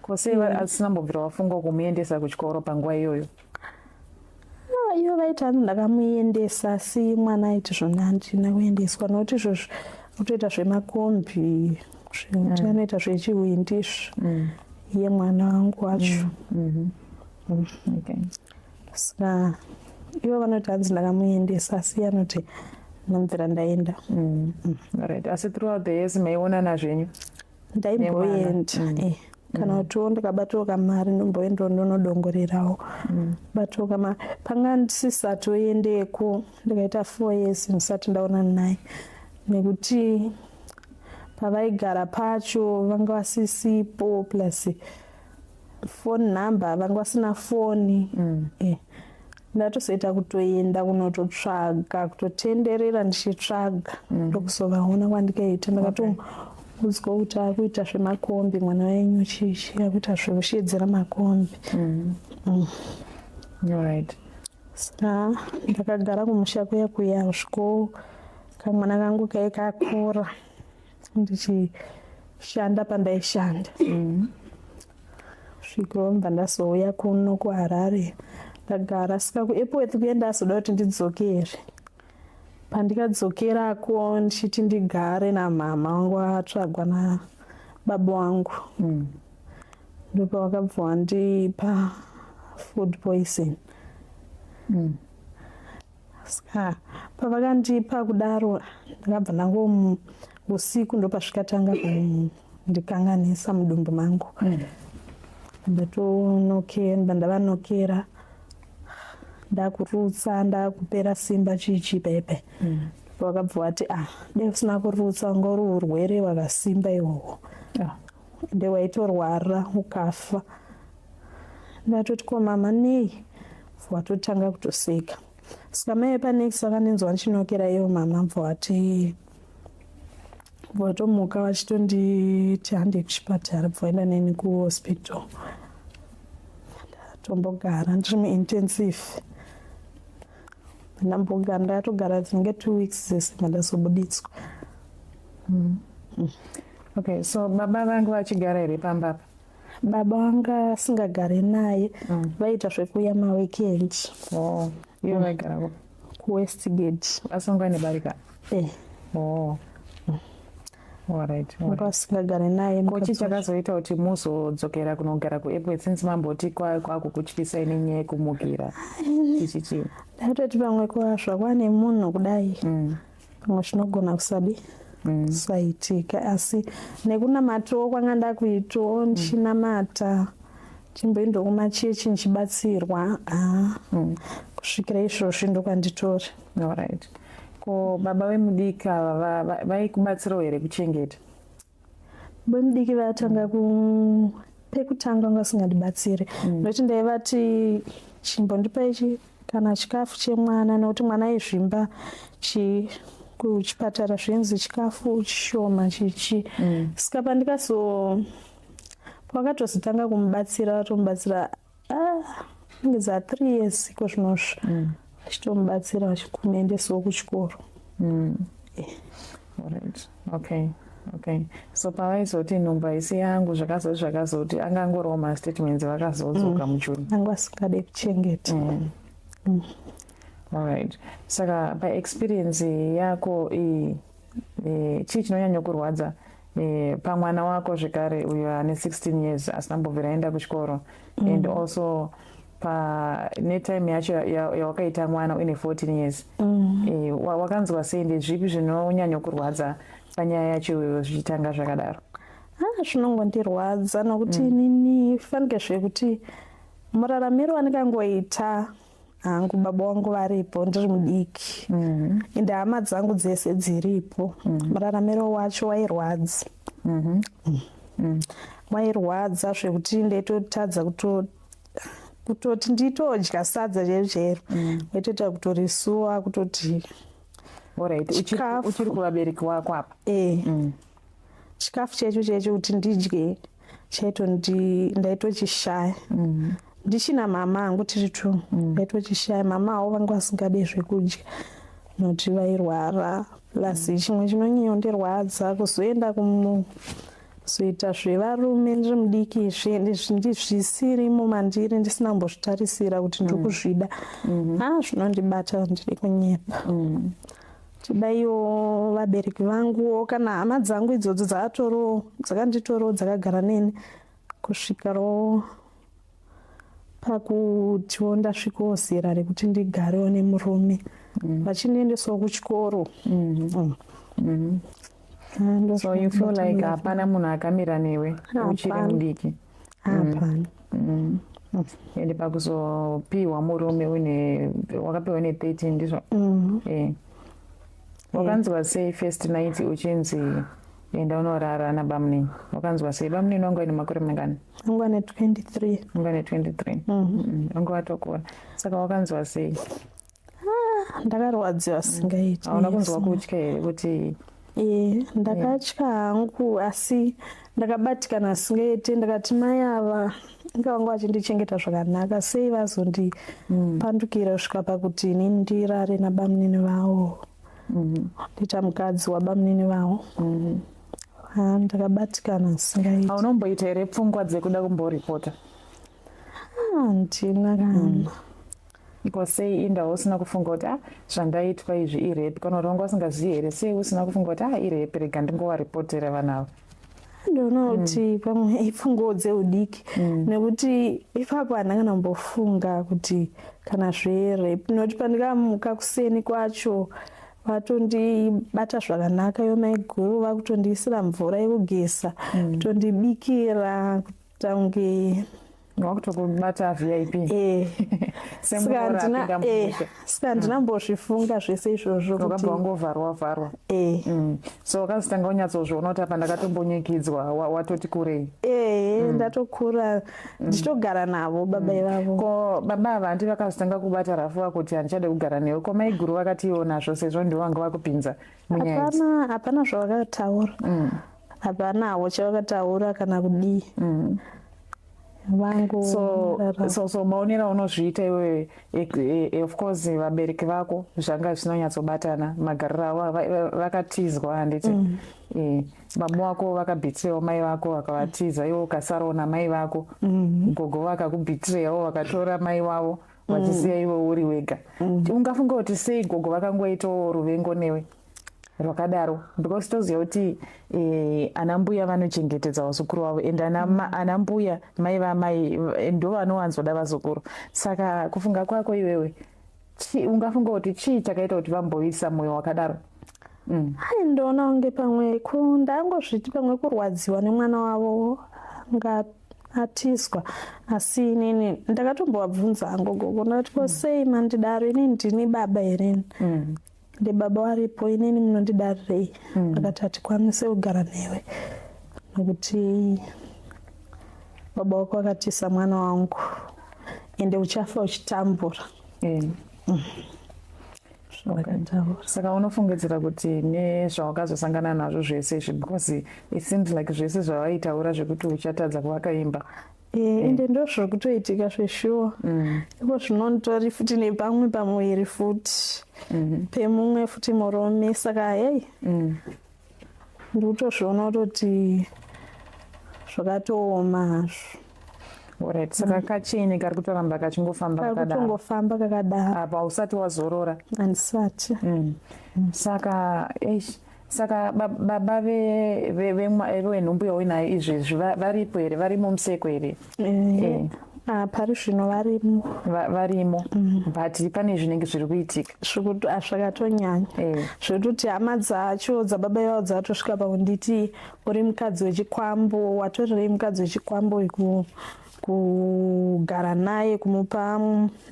ko sei asina mbobvira wafunga kumuendesa kuchikoro panguva iyoyo? Ah, ivo vaiti hanzi ndakamuendesa, asi mwana aiti zvona handina kuendeswa, nokuti izvozvo kutoita zvemakombi, zvekuti anoita zvechihwindi izvo, iye mwana wangu wacho. Saka ivo vanoti hanzi ndakamuendesa, asi iye anoti ndamubvira ndaenda. Alright, asi throughout the years maionana zvenyu? Ndaimboenda, kana kutiwo ndikabatawo kamari ndomboendawo ndonodongorerawo, batawo kamari. Panga ndisisatoendeko, ndikaita 4 years ndisati ndaonana naye, nekuti pavaigara pacho vanga vasisipo, plus phone number vanga vasina foni. Ndatozoita kutoenda kunototsvaga, kutotenderera ndichitsvaga, ndokuzovaona kwandikaita. Ndakatoudzwa kuti akuita zvemakombi mwana wenyu, chichi akuita zvekushedzera makombi. Alright. Saka ndakagara kumusha kuya kuya kusviko kamwana kangu kai kakura, ndichishanda pandaishanda, svikiro mbva ndazouya kuno kuHarare, ndagara. Saka kuEpworth kuye ndazoda kuti ndidzokere. Pandikadzokerako ndichiti ndigare namama wangu atsvagwa nababa wangu, ndopavakabva wandipa food poison. Saka pavakandipa kudaro, ndakabva ndango usiku ndopasvikatanga kundikanganisa mudumbu mangu. Ndatonokera, ndavanokera, ndakurutsa, ndakupera simba, chichi pepe. Vakabva vati, "Ah, dai usina kurutsa, wanga uri urwere hwakasimba ihwohwo, ende waitorwara ukafa." Ndatoti, "Ko mama, nei?" Watotanga kutoseka. Saka mai vepanext vakandinzwa ndichinokera ivo mama, bva vati, vatomuka vachitonditi handei kuchipatara. Bva vaenda neni kuhospital. Ndatombogara ndiri muintensive. Ndambogara, ndakatogara dzinenge 2 weeks dzese, mandazobuditswa. Okay, so baba vangu vachigara here pamba apa? Baba vanga asingagare naye. Vaita zvekuuya maweekend. Oh, ivo vaigara kupi? KuWestgate. Asangwa nebarika? Eh. Oh, alright. Vanga vasingagare naye. Ko chii mukadzi wacho. chakazoita kuti muzodzokera kunogara kuEpworth, since mamboti kwakukutyisai nenyaya yekumukira, chichi chii? Ndatoti pamwe zvakwa nemunhu kudai, pamwe zvinogona kusadi kusaitika, asi nekunamatawo kwanga ndakuitawo, ndichinamata, chimboendawo kumachechi ndichibatsirwa, kusvikira izvozvi ndokwanditori. Alright. Ko baba vemudiki ava vaikubatsirawo here kuchengeta? Vemudiki vatanga ku pekutanga vanga vasingandibatsiri, nokuti ndaivati, "Chimbondipa ichi kana chikafu chemwana," nokuti mwana aizvimba chi kuchipatara zvinzi chikafu chishoma chichi. Saka pandikazo pakatozotanga kumubatsira, vatomubatsira, inge dza 3 years iko zvinozvi, vachitomubatsira, vachikumuendesawo kuchikoro. Alright. Okay. So pavaizoti nhumbu haisi yangu, zvakazoti zvakazoti angangoriwo mastatements, vakazodzoka mujuni. Anga asingade kuchengeta. Alright. Saka paexperience yako iyi, chii chinonyanya kurwadza pamwana wako zvekare uyo ane 16 years asina kumbobvira aenda kuchikoro, and also pa netime yacho yawakaita mwana uine 14 years, wakanzwa sei? Ndezvipi zvinonyanya kurwadza panyaya yacho iyoyo zvichitanga zvakadaro? Ah, zvinongondirwadza nokuti inini fanike zvekuti muraramiro wandikangoita hangu, baba vangu varipo ndiri mudiki, ende hama dzangu dzese dziripo, muraramiro wacho wairwadza. Wairwadza zvekuti ndaitotadza kutoti nditodya sadza chairo chairo, waitoita kutorisuwa kutoti Alright, Chikafu. Uchiri kuvabereki wako apa? E, chikafu chaicho chaicho kuti ndidye chaitondi ndaitochishaya. Ndichina mama hangu tiri two, ndaitochishaya. Mama havo vanga vasingade zvekudya nokuti vairwara. Plus chimwe chinonyanya kundirwadza, kuzoenda kuzoita zvevarume ndiri mudiki, zvisirimo mandiri, ndisina kumbozvitarisira kuti ndiri kuzvida. Ah, zvinondibata, ndiri kunyepa. Tidaiwo vabereki vanguwo kana hama dzangu idzodzo dzakatorowo, dzakanditorowo, dzakagara neni kusvikirawo pakutiwo ndasvikawo zera rekuti ndigarewo nemurume, vachindiendesawo kuchikoro. Ah, So you feel like hapana munhu akamira newe uchiri Hapana. mudiki? Hapana. Ende pakuzopiwa murume une wakapiwa une 13, ndizvo? Eh. Wakanzwa sei first night uchinzi enda unorara nabamunini? Wakanzwa sei? Bamunini wangu aine makore mangani? Angu ane 23. Wangu ane 23. Wangu watokura. Saka wakanzwa sei? Ndakarwadziwa singaiti. Hauna kunzwa kutya here kuti E, ndakatya hangu, asi ndakabatikana singaiti. Ndakati, "Mai ava inga vanga vachindichengeta zvakanaka, sei vazondipandukira kusvika pakuti inini ndirare nabamunini vavo, ndiita mukadzi wabamunini vavo?" Ah, ndakabatikana singaiti. Haunomboita here pfungwa dzekuda kumboripota? Handina kana. Ko sei inda usina kufunga kuti, "Ah, zvandaitwa izvi irape"? Kana kuti wanga usingazivi here? Sei usina kufunga kuti, "Ah, irape, rega ndingovaripotera vanhu ava"? Ndoona kuti pamwe ipfunguwo dzeudiki nekuti ipapo handina kana kumbofunga kuti kana zverape, nekuti pandikamuka kuseni kwacho vatondibata zvakanaka, yo maiguru vakutondiisira mvura yekugeza, kutondibikira, kuita kunge Wakutokubata VIP. Saka handina saka handina mbozvifunga zvese izvozvo. Wakabva wangovharwa vharwa. So wakazotanga unyatsozviona kuti apa ndakatombonyikidzwa watoti kurei? Ndatokura ndichitogara navo baba ivavo. Ko baba ava handi vakazotanga kubata rafu kuti handichade kugara newe? Ko maiguru vakatiiwo nazvo sezvo ndivo vanga vakupinza munyaya idzi? Hapana zvavakataura. Hapanawo chavakataura kana kudii. Vangu So maonero aunozviita iwewe, of course vabereki vako zvanga zvisina magariro avo, vakatizwa handiti? Baba vako vakabhitirewo mai vako vakavatiza, iwe ukasarawo namai vako. Gogo vakakubhitirewo vakatora mai vavo vachisiya iwe uri wega. Ungafunga kuti sei gogo vakangoitawo ruvengo newe rwakadaro? Because toziva kuti ana mbuya vanochengetedza vazukuru vavo, and ana mbuya, mai vamai, ndo vanowanzoda vazukuru. Saka kufunga kwako iwewe, ungafunga kuti chii chakaita kuti vamboisa mwoyo wakadaro? Hai, ndoona kunge pamwe ndangozviti pamwe kurwadziwa nemwana wavo nga atizwa. Asi inini ndakatombovabvunza hangu gogo, ndakati, "Ko sei mandidaro? Inini ndini baba here? Ndi baba waripo, inini munondidarirei?" Akati, "Hatikwanise kugara newe nokuti baba wako akatisa mwana wangu, ende uchafa uchitambura." Zvavakataura. Saka unofungidzira kuti nezvawakazosangana nazvo zvese izvi, because it seems like zvese zvavaitaura zvekuti uchatadza kuvaka imba, Ende ndo zviri kutoitika zveshuwa. Iko zvinonditori futi nepamwe pamuviri futi pemumwe futi murume, saka hei, ndikutozviona kutoti zvakatooma hazvo. Alright, saka kacheni kari kutoramba kachingofamba kari kakadaro? Kutongofamba kakadaro. Apa usati wazorora? Handisati. Saka eish, saka baba venhumbu yauinayo izvezvi varipo here? Varimo museko here? Ah, pari zvino varimo. Varimo, but pane zvinenge zviri kuitika. Zvakatonyanya zvekutoti hama dzacho dzababa ivavo dzatosvika pakunditi, "Uri mukadzi wechikwambo, watorerei mukadzi wechikwambo kugara naye, kumupa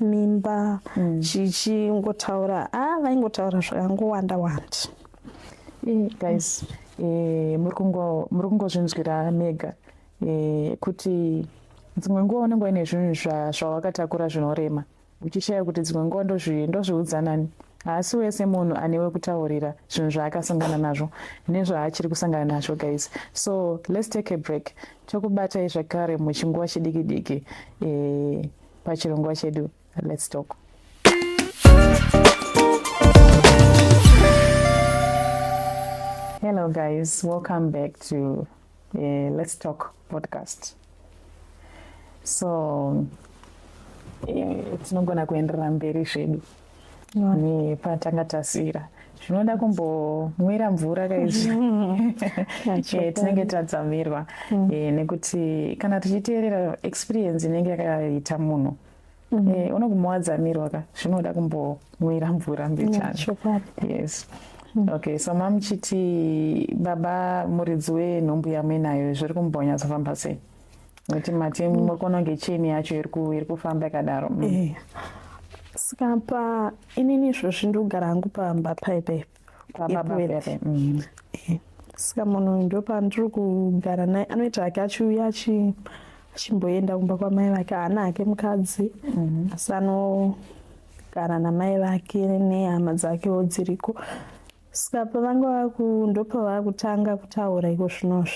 mimba?" Chichingotaura, a vaingotaura zvakangowanda wanda. Guys, muri kungozvinzwira mega kuti dzimwe nguva unenge uine zvinhu zvawakatakura zvinorema, uchishaya kuti dzimwe nguva ndozviudza nani. Haasi wese munhu anewe kutaurira zvinhu zvaakasangana nazvo nezvaachiri kusangana nazvo, guys. So let's take a break, tokubatai zvakare muchinguva chidiki diki pachirongwa chedu Let's Talk. Hello guys, welcome back to Let's Talk podcast. So tinogona kuenderera mberi zvedu nepatanga tasira. Zvinoda kumbomwira mvura kaizvi. Tinenge tadzamirwa nekuti kana tichiteerera experience inenge yakaita munhu, unoguma wadzamirwa ka. Zvinoda kumbomwira mvura mbichana. Chokwadi. Yes. Okay, so mamuchiti baba muridzi wenhumbu yamuinayo, zviri kumbonyatsofamba sei? Nekuti mati muri kuona kunge cheni yacho iri kufamba yakadaro. Saka pa inini izvozvi ndikugara hangu pamba paipai. Pababa Epworth. pepe. Saka munhu uyu ndopandiri kugara naye, anoita hake achiuya achimboenda kumba kwamai vake. Haana hake mukadzi, asi anogara namai vake nehama dzakewo dziriko. Saka pavanga vaku ndopavakutanga kutaura iko zvinozvi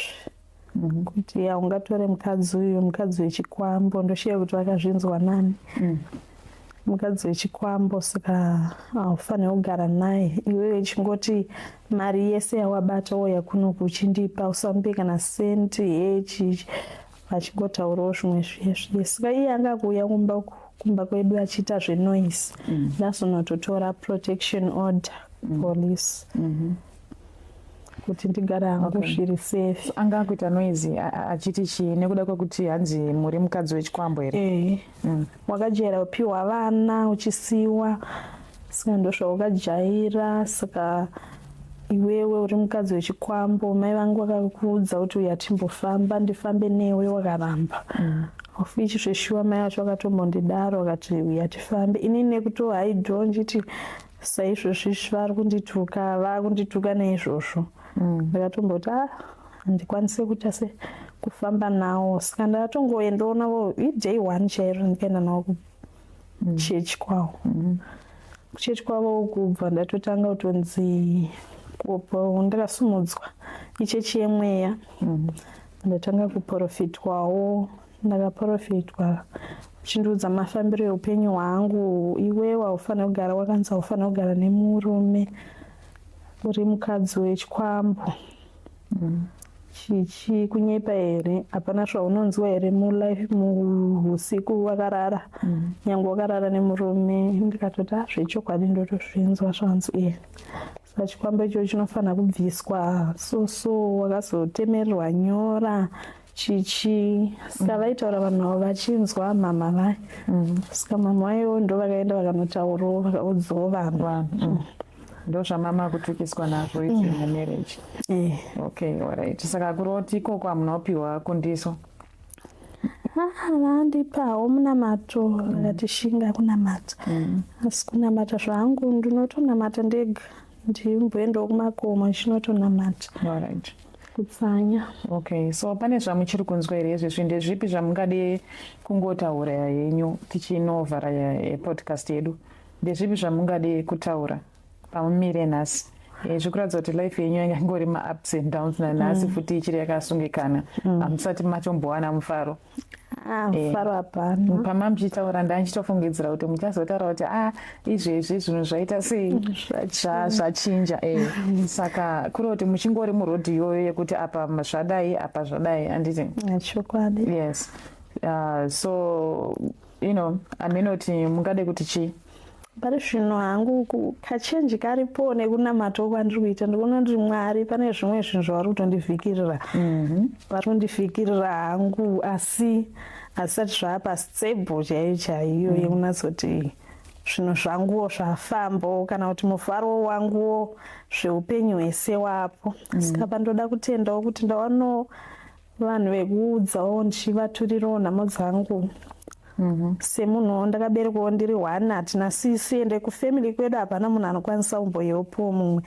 kuti haungatore mukadzi uyu, mukadzi wechikwambo. Ndoshiya kuti vakazvinzwa nani, mukadzi wechikwambo, saka haufaniri kugara naye. Iwewe chingoti mari yese yawabata wouya kunoku uchindipa, usamupe kana sendi yechi. Vachingotaurawo zvimwe zviye zviye. Saka iye anga kuuya kumba kwedu achiita zvenoise, ndazonototora protection order, police. Kuti ndigare hangu zviri safe. Anga akuita noise achiti chii nekuda kwekuti hanzi muri mukadzi wechikwambo here? Eh. Wakajaira kupiwa vana uchisiwa, saka ndozvawakajaira. Saka iwewe uri mukadzi wechikwambo, mai vangu vakakuudza kuti uya timbofamba, ndifambe newe, wakaramba. Of which zveshuwa mai vacho vakatombondidaro, vakati uya tifambe. Inini nekutohaidho ndichiti saizvozvi vari kundituka, vakundituka neizvozvo. Ndakatomboti ah, handikwanise kuita se kufamba nawo. Saka ndakatongoendawo navo iday one chairo, ndikaenda navo kuchechi kwavo. Kuchechi kwavo kubva ndatotanga kutonzi kupo ndakasumudzwa, ichechi yemweya. Ndatanga kuprofitwawo, ndakaprofitwa chindiudza mafambiro eupenyu hwangu: iwewe haufaniri kugara, wakanzi haufaniri kugara nemurume, uri mukadzi wechikwambo. Chichi kunyepa here? Hapana zvaunonzwa here mulife muhusiku wakarara, nyange wakarara nemurume? Ndikatoti ah, zvechokwadi ndotozvinzwa zvanzi iye. Saka chikwambo ichocho chinofanira kubviswa. So wakazotemererwa nyora, chichi. Saka vaitaura vanhu avo vachinzwa mama vai. Saka mama vaiwo ndo vakaenda vakanotaurawo, vakaudzawo vanhu. Vanhu. Ndo zvamama kutukiswa nazvo izvi mumarriage? Eh. Okay, alright. Saka kuroti ikoko hamuna kupiwa kundiso? Ah, vandipawo munamato, vakati shinga kunamata. Asi kunamata zvangu ndinotonamata ndega, ndimboendawo kumakomo ndichinotonamata. Kutsanya. Okay, so pane zvamuchiri kunzwa here izvezvi? Ndezvipi zvamungade kungotaura henyu tichinovhara podcast yedu? Ndezvipi zvamungade kutaura pamumire nhasi? Zvikuratidza kuti life yenyu yanga ingori maups and downs nanhasi futi ichiri yakasungikana. Hamusati matombowana mufaro. Ah, mufaro hapana. Pama muchitaura ndandichitofungidzira kuti muchazotaura kuti ah, izvezvi zvinhu zvaita sei, zvachinja. Saka kuri kuti muchingori murodhi iyoyo yekuti apa zvadai, apa zvadai, handiti? Chokwadi. Yes. So aminoti mungade kuti chii? Pari zvino hangu kachenji karipo nekunamata kwandiri kuita, ndikuona kuti Mwari pane zvimwe zvinhu zvavari kutondivhikirira. Vari kundivhikirira hangu, asi hazvisati zvava stable chaiyo chaiyo yekunatsoti zvinhu zvanguwo zvafambawo kana kuti mufaro wanguwo zveupenyu hwese wapo. Saka pandoda kutendawo kuti ndawanawo vanhu vekuudzawo, ndichivaturirawo nhamo dzangu. Semunhuwo ndakaberekwawo ndiri one, hatina sisi, ende kufamily kwedu hapana munhu anokwanisa kumboyeopowo mumwe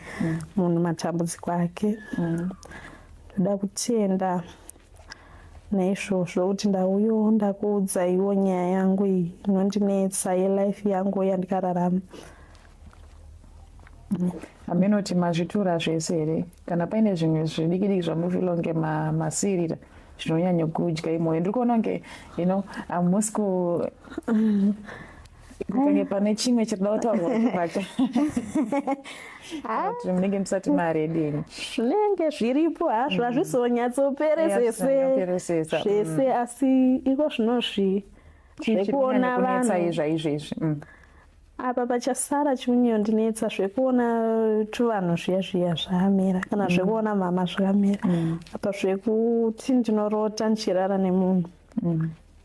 munhu matambudziko ake. Ndoda kutenda naizvozvo kuti ndauyawo ndakuudzaiwo nyaya yangu iyi inondinetsa yelife yangu yandikararama. Aminoti mazvitura zvese here, kana paine zvimwe zvidiki diki zvamufila kunge masirira zvinonyanya kudya imoyo? Ndiri kuona kunge hamusi ku kunge pane chimwe chirida kutaurwa pacho, kuti munenge musati maready henyu. Zvinenge zviripo hazvo, hazvizonyatsoperesese Peresesa zvese, asi iko zvinozvi zvekuona vanhu zvaizvezvi. Apa pachasara chiunyondinetsa zvekuona tuvanhu zviya zviya zvaamira, kana zvekuona mama zvakamira apa, zvekuti ndinorota ndichirara nemunhu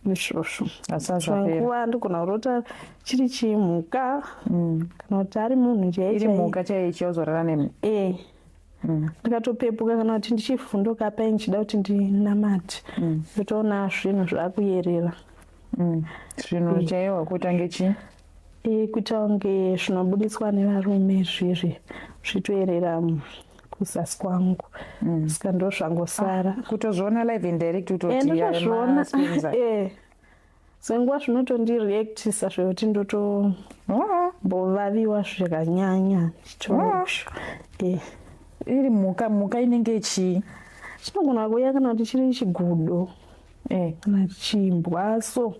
izvozvo. Asi hazvapera. Nguva ndigona kurota chiri chimhuka kana kuti ari munhu chaiye. Iri chaiye. Mhuka chaiyo ichiyozorara nemi? Eh. Ndikatopepuka kana kuti ndichivhunduka pai ndichida kuti ndinamate, ndotoona zvinhu zvakuyerera. Zvinhu chaiwo kuita chii? Kuita kunge zvinobudiswa nevarume zvizvi zvitoerera kuzasi kwangu. Saka ndo zvangosara. Kutozviona live and direct? Eh, kutoti ndotozviona. Senguva zvinotondireactisa zvekuti ndotombovaviwa zvakanyanya chitosho. Iri mhuka, mhuka inenge chii? Chinogona kuuya kana kuti chiri chigudo kana chimbwa so.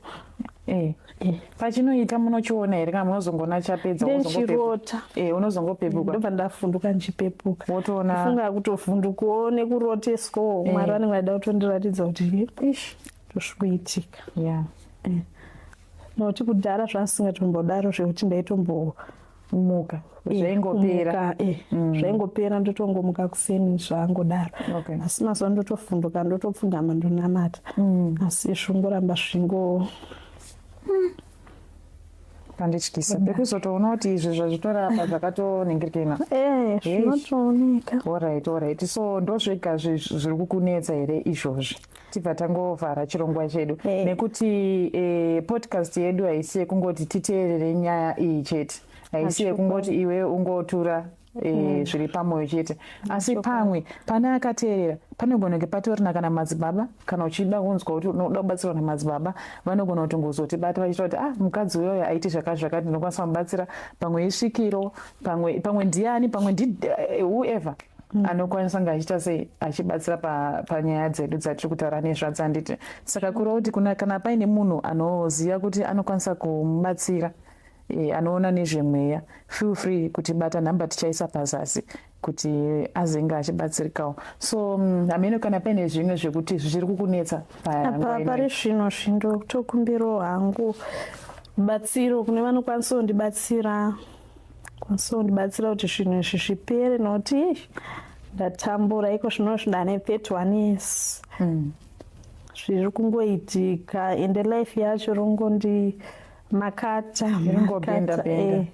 Pachinoita munochiona here kana munozongoona chapedza? Ndenchirota. Unozongopepuka. Ndobva ndavhunduka ndichipepuka. Wotoona. Funga kutovhundukawo nekuroteswawo, Mwari vanenge vaida kutondiratidza kuti ish ndozvikuitika. Nokuti kudhara zvasingatombodaro zvekuti ndaitombo. Muka zvaingopera. Zvaingopera, ndotongomuka kuseni, zvangodaro. Asi mazuva ndotovhunduka, ndotopfugama, ndonamata, asi zvingoramba zvingo. Pandityisa pekuzotoona kuti izvi zvazvitorapa zvakatoningirikina. Zvinotooneka. Alright, so ndozvega zviri kukunetsa here izvozvi? Tibva tangovhara chirongwa chedu, nekuti podcast yedu haisi yekungoti titeerere nyaya iyi chete, haisi yekungoti iwe ungotura zviri pamwoyo chete, asi pamwe pane akateerera panogona kunge patorina kana madzibaba. Kana uchida kunzwa kuti unoda kubatsirwa namadzibaba, vanogona kuti ngozotibata vachiita kuti, "Ah, mukadzi uyoyo aiti zvakati zvakati, ndinokwanisa kumubatsira." Pamwe isvikiro, pamwe ndiani, pamwe ndi whoever anokwanisa kunge achiita sei, achibatsira panyaya dzedu dzatiri kutaura nezvadzo, handiti? Saka kureva kuti kana paine munhu anoziva kuti anokwanisa kumubatsira, anoona nezvemweya, feel free kutibata. Nhamba tichaisa pazasi kuti azenge achibatsirikawo. So hameno kana paine zvimwe zvekuti zvichiri kukunetsa. Apa pari zvino zvindotokumbirawo hangu batsiro kune vanokwanisa kundibatsira, kwanisa kundibatsira kuti zvinhu izvi zvipere, nokuti ndatambura. Iko zvino ndane 31 years, zviri kungoitika, ende life yacho ringondi makata. Ringobenda benda.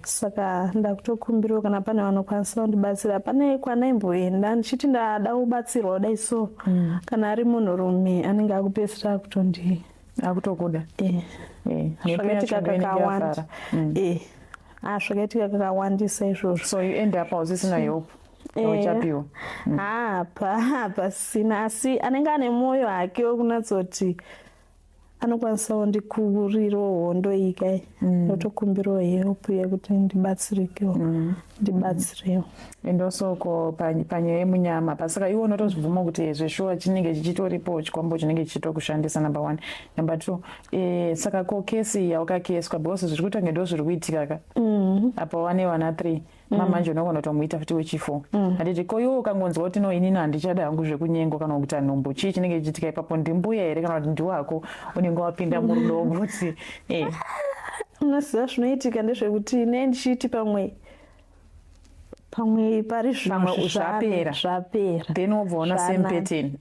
Saka ndakutokumbirawo kana pane vanokwanisa kundibatsira. Pane kwanaimboenda ndichiti ndada kubatsirwa kudai, so kana ari munhurume anenge akupedzisira akutondi Akutokuda. Mhepo yacho Zvakaitika ndo inenge kakawanda. yafara. Ah, zvakaitika kakawandisa izvozvo. So you end up hausisina help yauchapiwa. Hapa hapasina, asi anenge ane mwoyo hake wekunatsoti anokwanisawo ndikurirawo hondo iyi kai, ndotokumbirawo help yekuti ndibatsirikewo, ndibatsirewo. And also ko panyaya yemunyama pasaka, iwe unotozvibvuma kuti zveshuwa chinenge chichitoripo chikwambo chinenge chichitokushandisa, number one. Number two, saka ko kesi yaukakeswa, because zviri kuita kunge ndo zviri kuitika ka apa wane vana three, mamanje unogona kutomuita futi wechi4, handiti? Ko iwe ukangonzwa kuti, "No, inini handichada hangu zvekunyengwa kana kuita nhumbu," chii chinenge chichiitika ipapo? Ndimbuya here kana kuti ndiwako unenge wapinda murudo wokuti Unoziva, zvinoitika ndezvekuti ne ndichiti pamwe pari zvino Pamwe zvapera. Zvapera. Then wobva waona same pattern.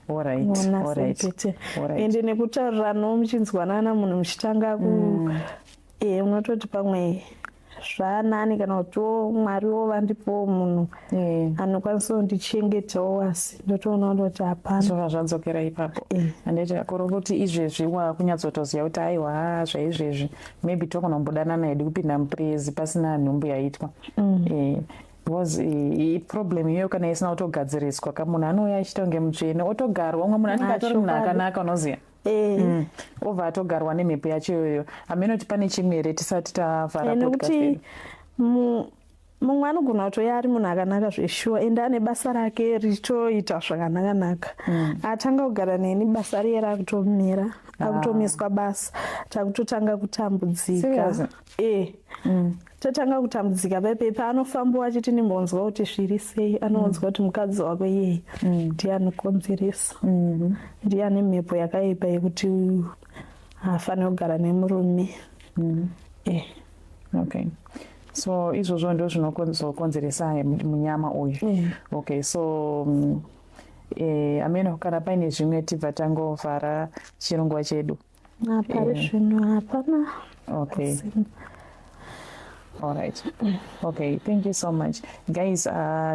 Unoona same pattern. Ende nekutauriranawo muchinzwanana, munhu muchitanga ku unototi pamwe zvanani, kana kutiwo Mwariwo vandipowo munhu anokwanisa kundichengetawo, asi ndotoona kuti hapana. Zvobva zvadzokera ipapo. Handiti kuri kuti izvezvi wakunyatsotoziva kuti, aiwa, zvaizvezvi maybe tokunombodanana hedu kupinda muprezi pasina nhumbu yaitwa, because problem iyoyo kana isina kutogadziriswa kamunhu anouya achiita kunge mutsvene, otogarwa. Umwe munhu anenge atori munhu akanaka, unoziva, obva atogarwa nemhepo yacho iyoyo. Hameno kuti pane chimwe here tisati tavhara podcast Nekuti yedu. Mumwe anogona kutoya ari munhu akanaka zveshuwa, ende ane basa rake richitoita zvakanaka-naka. Atanga kugara neni, basa riye rakutomira, akutomiswa basa, takutotanga kutambudzika. Serious? Totanga kutambudzika paipai. Paanofambawo achiti ndimbonzwa kuti zviri sei, anonzwa kuti mukadzi wako iyeye ndiye anokonzeresa, ndiye ane mhepo yakaipa yekuti haafaniri kugara nemurume. Okay, so izvozvo ndo zvinokonzeresa munyama uyu. Okay, so ameno kana paine zvimwe tibva tangovhara chirongwa chedu. Pari zvino hapana. Okay. Pasina. All right. Okay, thank you so much. Guys,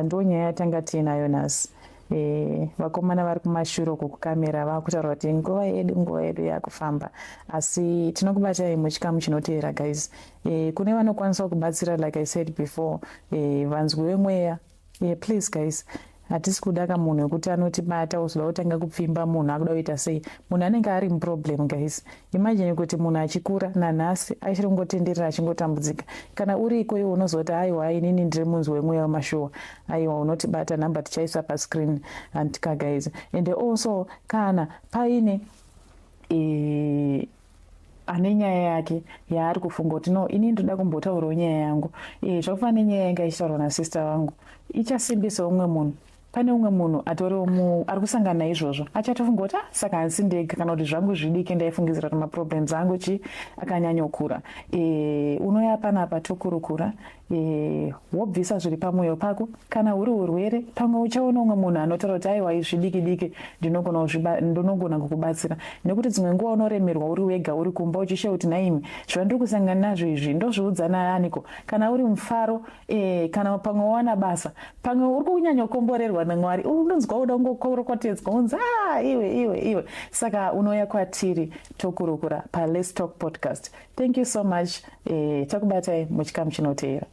ndo nyaya yatanga tiinayo nhasi. Vakomana vari kumashure uku kukamera vakutaura kuti nguva yedu yakufamba, asi tinokubatai muchikamu chinoteera, guys. Kune vanokwanisa kubatsira, like I said before, vanzwi vemweya, please guys, hatisi kuda kamunhu wekuti anotibata uzoda kutanga kupfimba munhu akuda kuita sei. Munhu anenge ari muproblem, guys. Imagine kuti munhu achikura nanhasi achiri kungotenderera achingotambudzika. Kana uriko iwe unozoti, "Aiwa, inini ndiri munzwi wemweya wemashuwa," aiwa, unotibata. Nhamba tichaisa pascreen, antika guys? And also kana paine ane nyaya yake yaari kufunga kuti, "No, ini ndoda kumbotaurawo nyaya yangu," zvakafanana nenyaya yanga ichitaurwa nasister vangu, ichasimbisa umwe munhu. Pane umwe munhu atoriwo ari kusangana naizvozvo, achatofunga kuti, "Ah, saka handisi ndega," kana kuti, "Zvangu zvidiki, ndaifungidzira kuti maproblems angu chi akanyanyokura." Unoya panapa, tokurukura, wobvisa zviri pamwoyo pako. Kana huri urwere, pamwe uchaona umwe munhu anotaura kuti, "Aiwa, izvi diki diki, ndinogona kukubatsira," nekuti dzimwe nguva unoremerwa uri wega, uri kumba uchishaye kuti, "Naimi, zvandiri kusangana nazvo izvi ndozviudza naaniko?" Kana uri mufaro, kana pamwe wawana basa, pamwe uri kunyanyokomborerwa naMwari, unonzwa uda kungokorokotedzwa, unzi, "A, iwe, iwe, iwe." Saka unouya kwatiri, tokurukura paLets Talk Podcast. Thank you so much. Takubatai muchikamu chinoteera.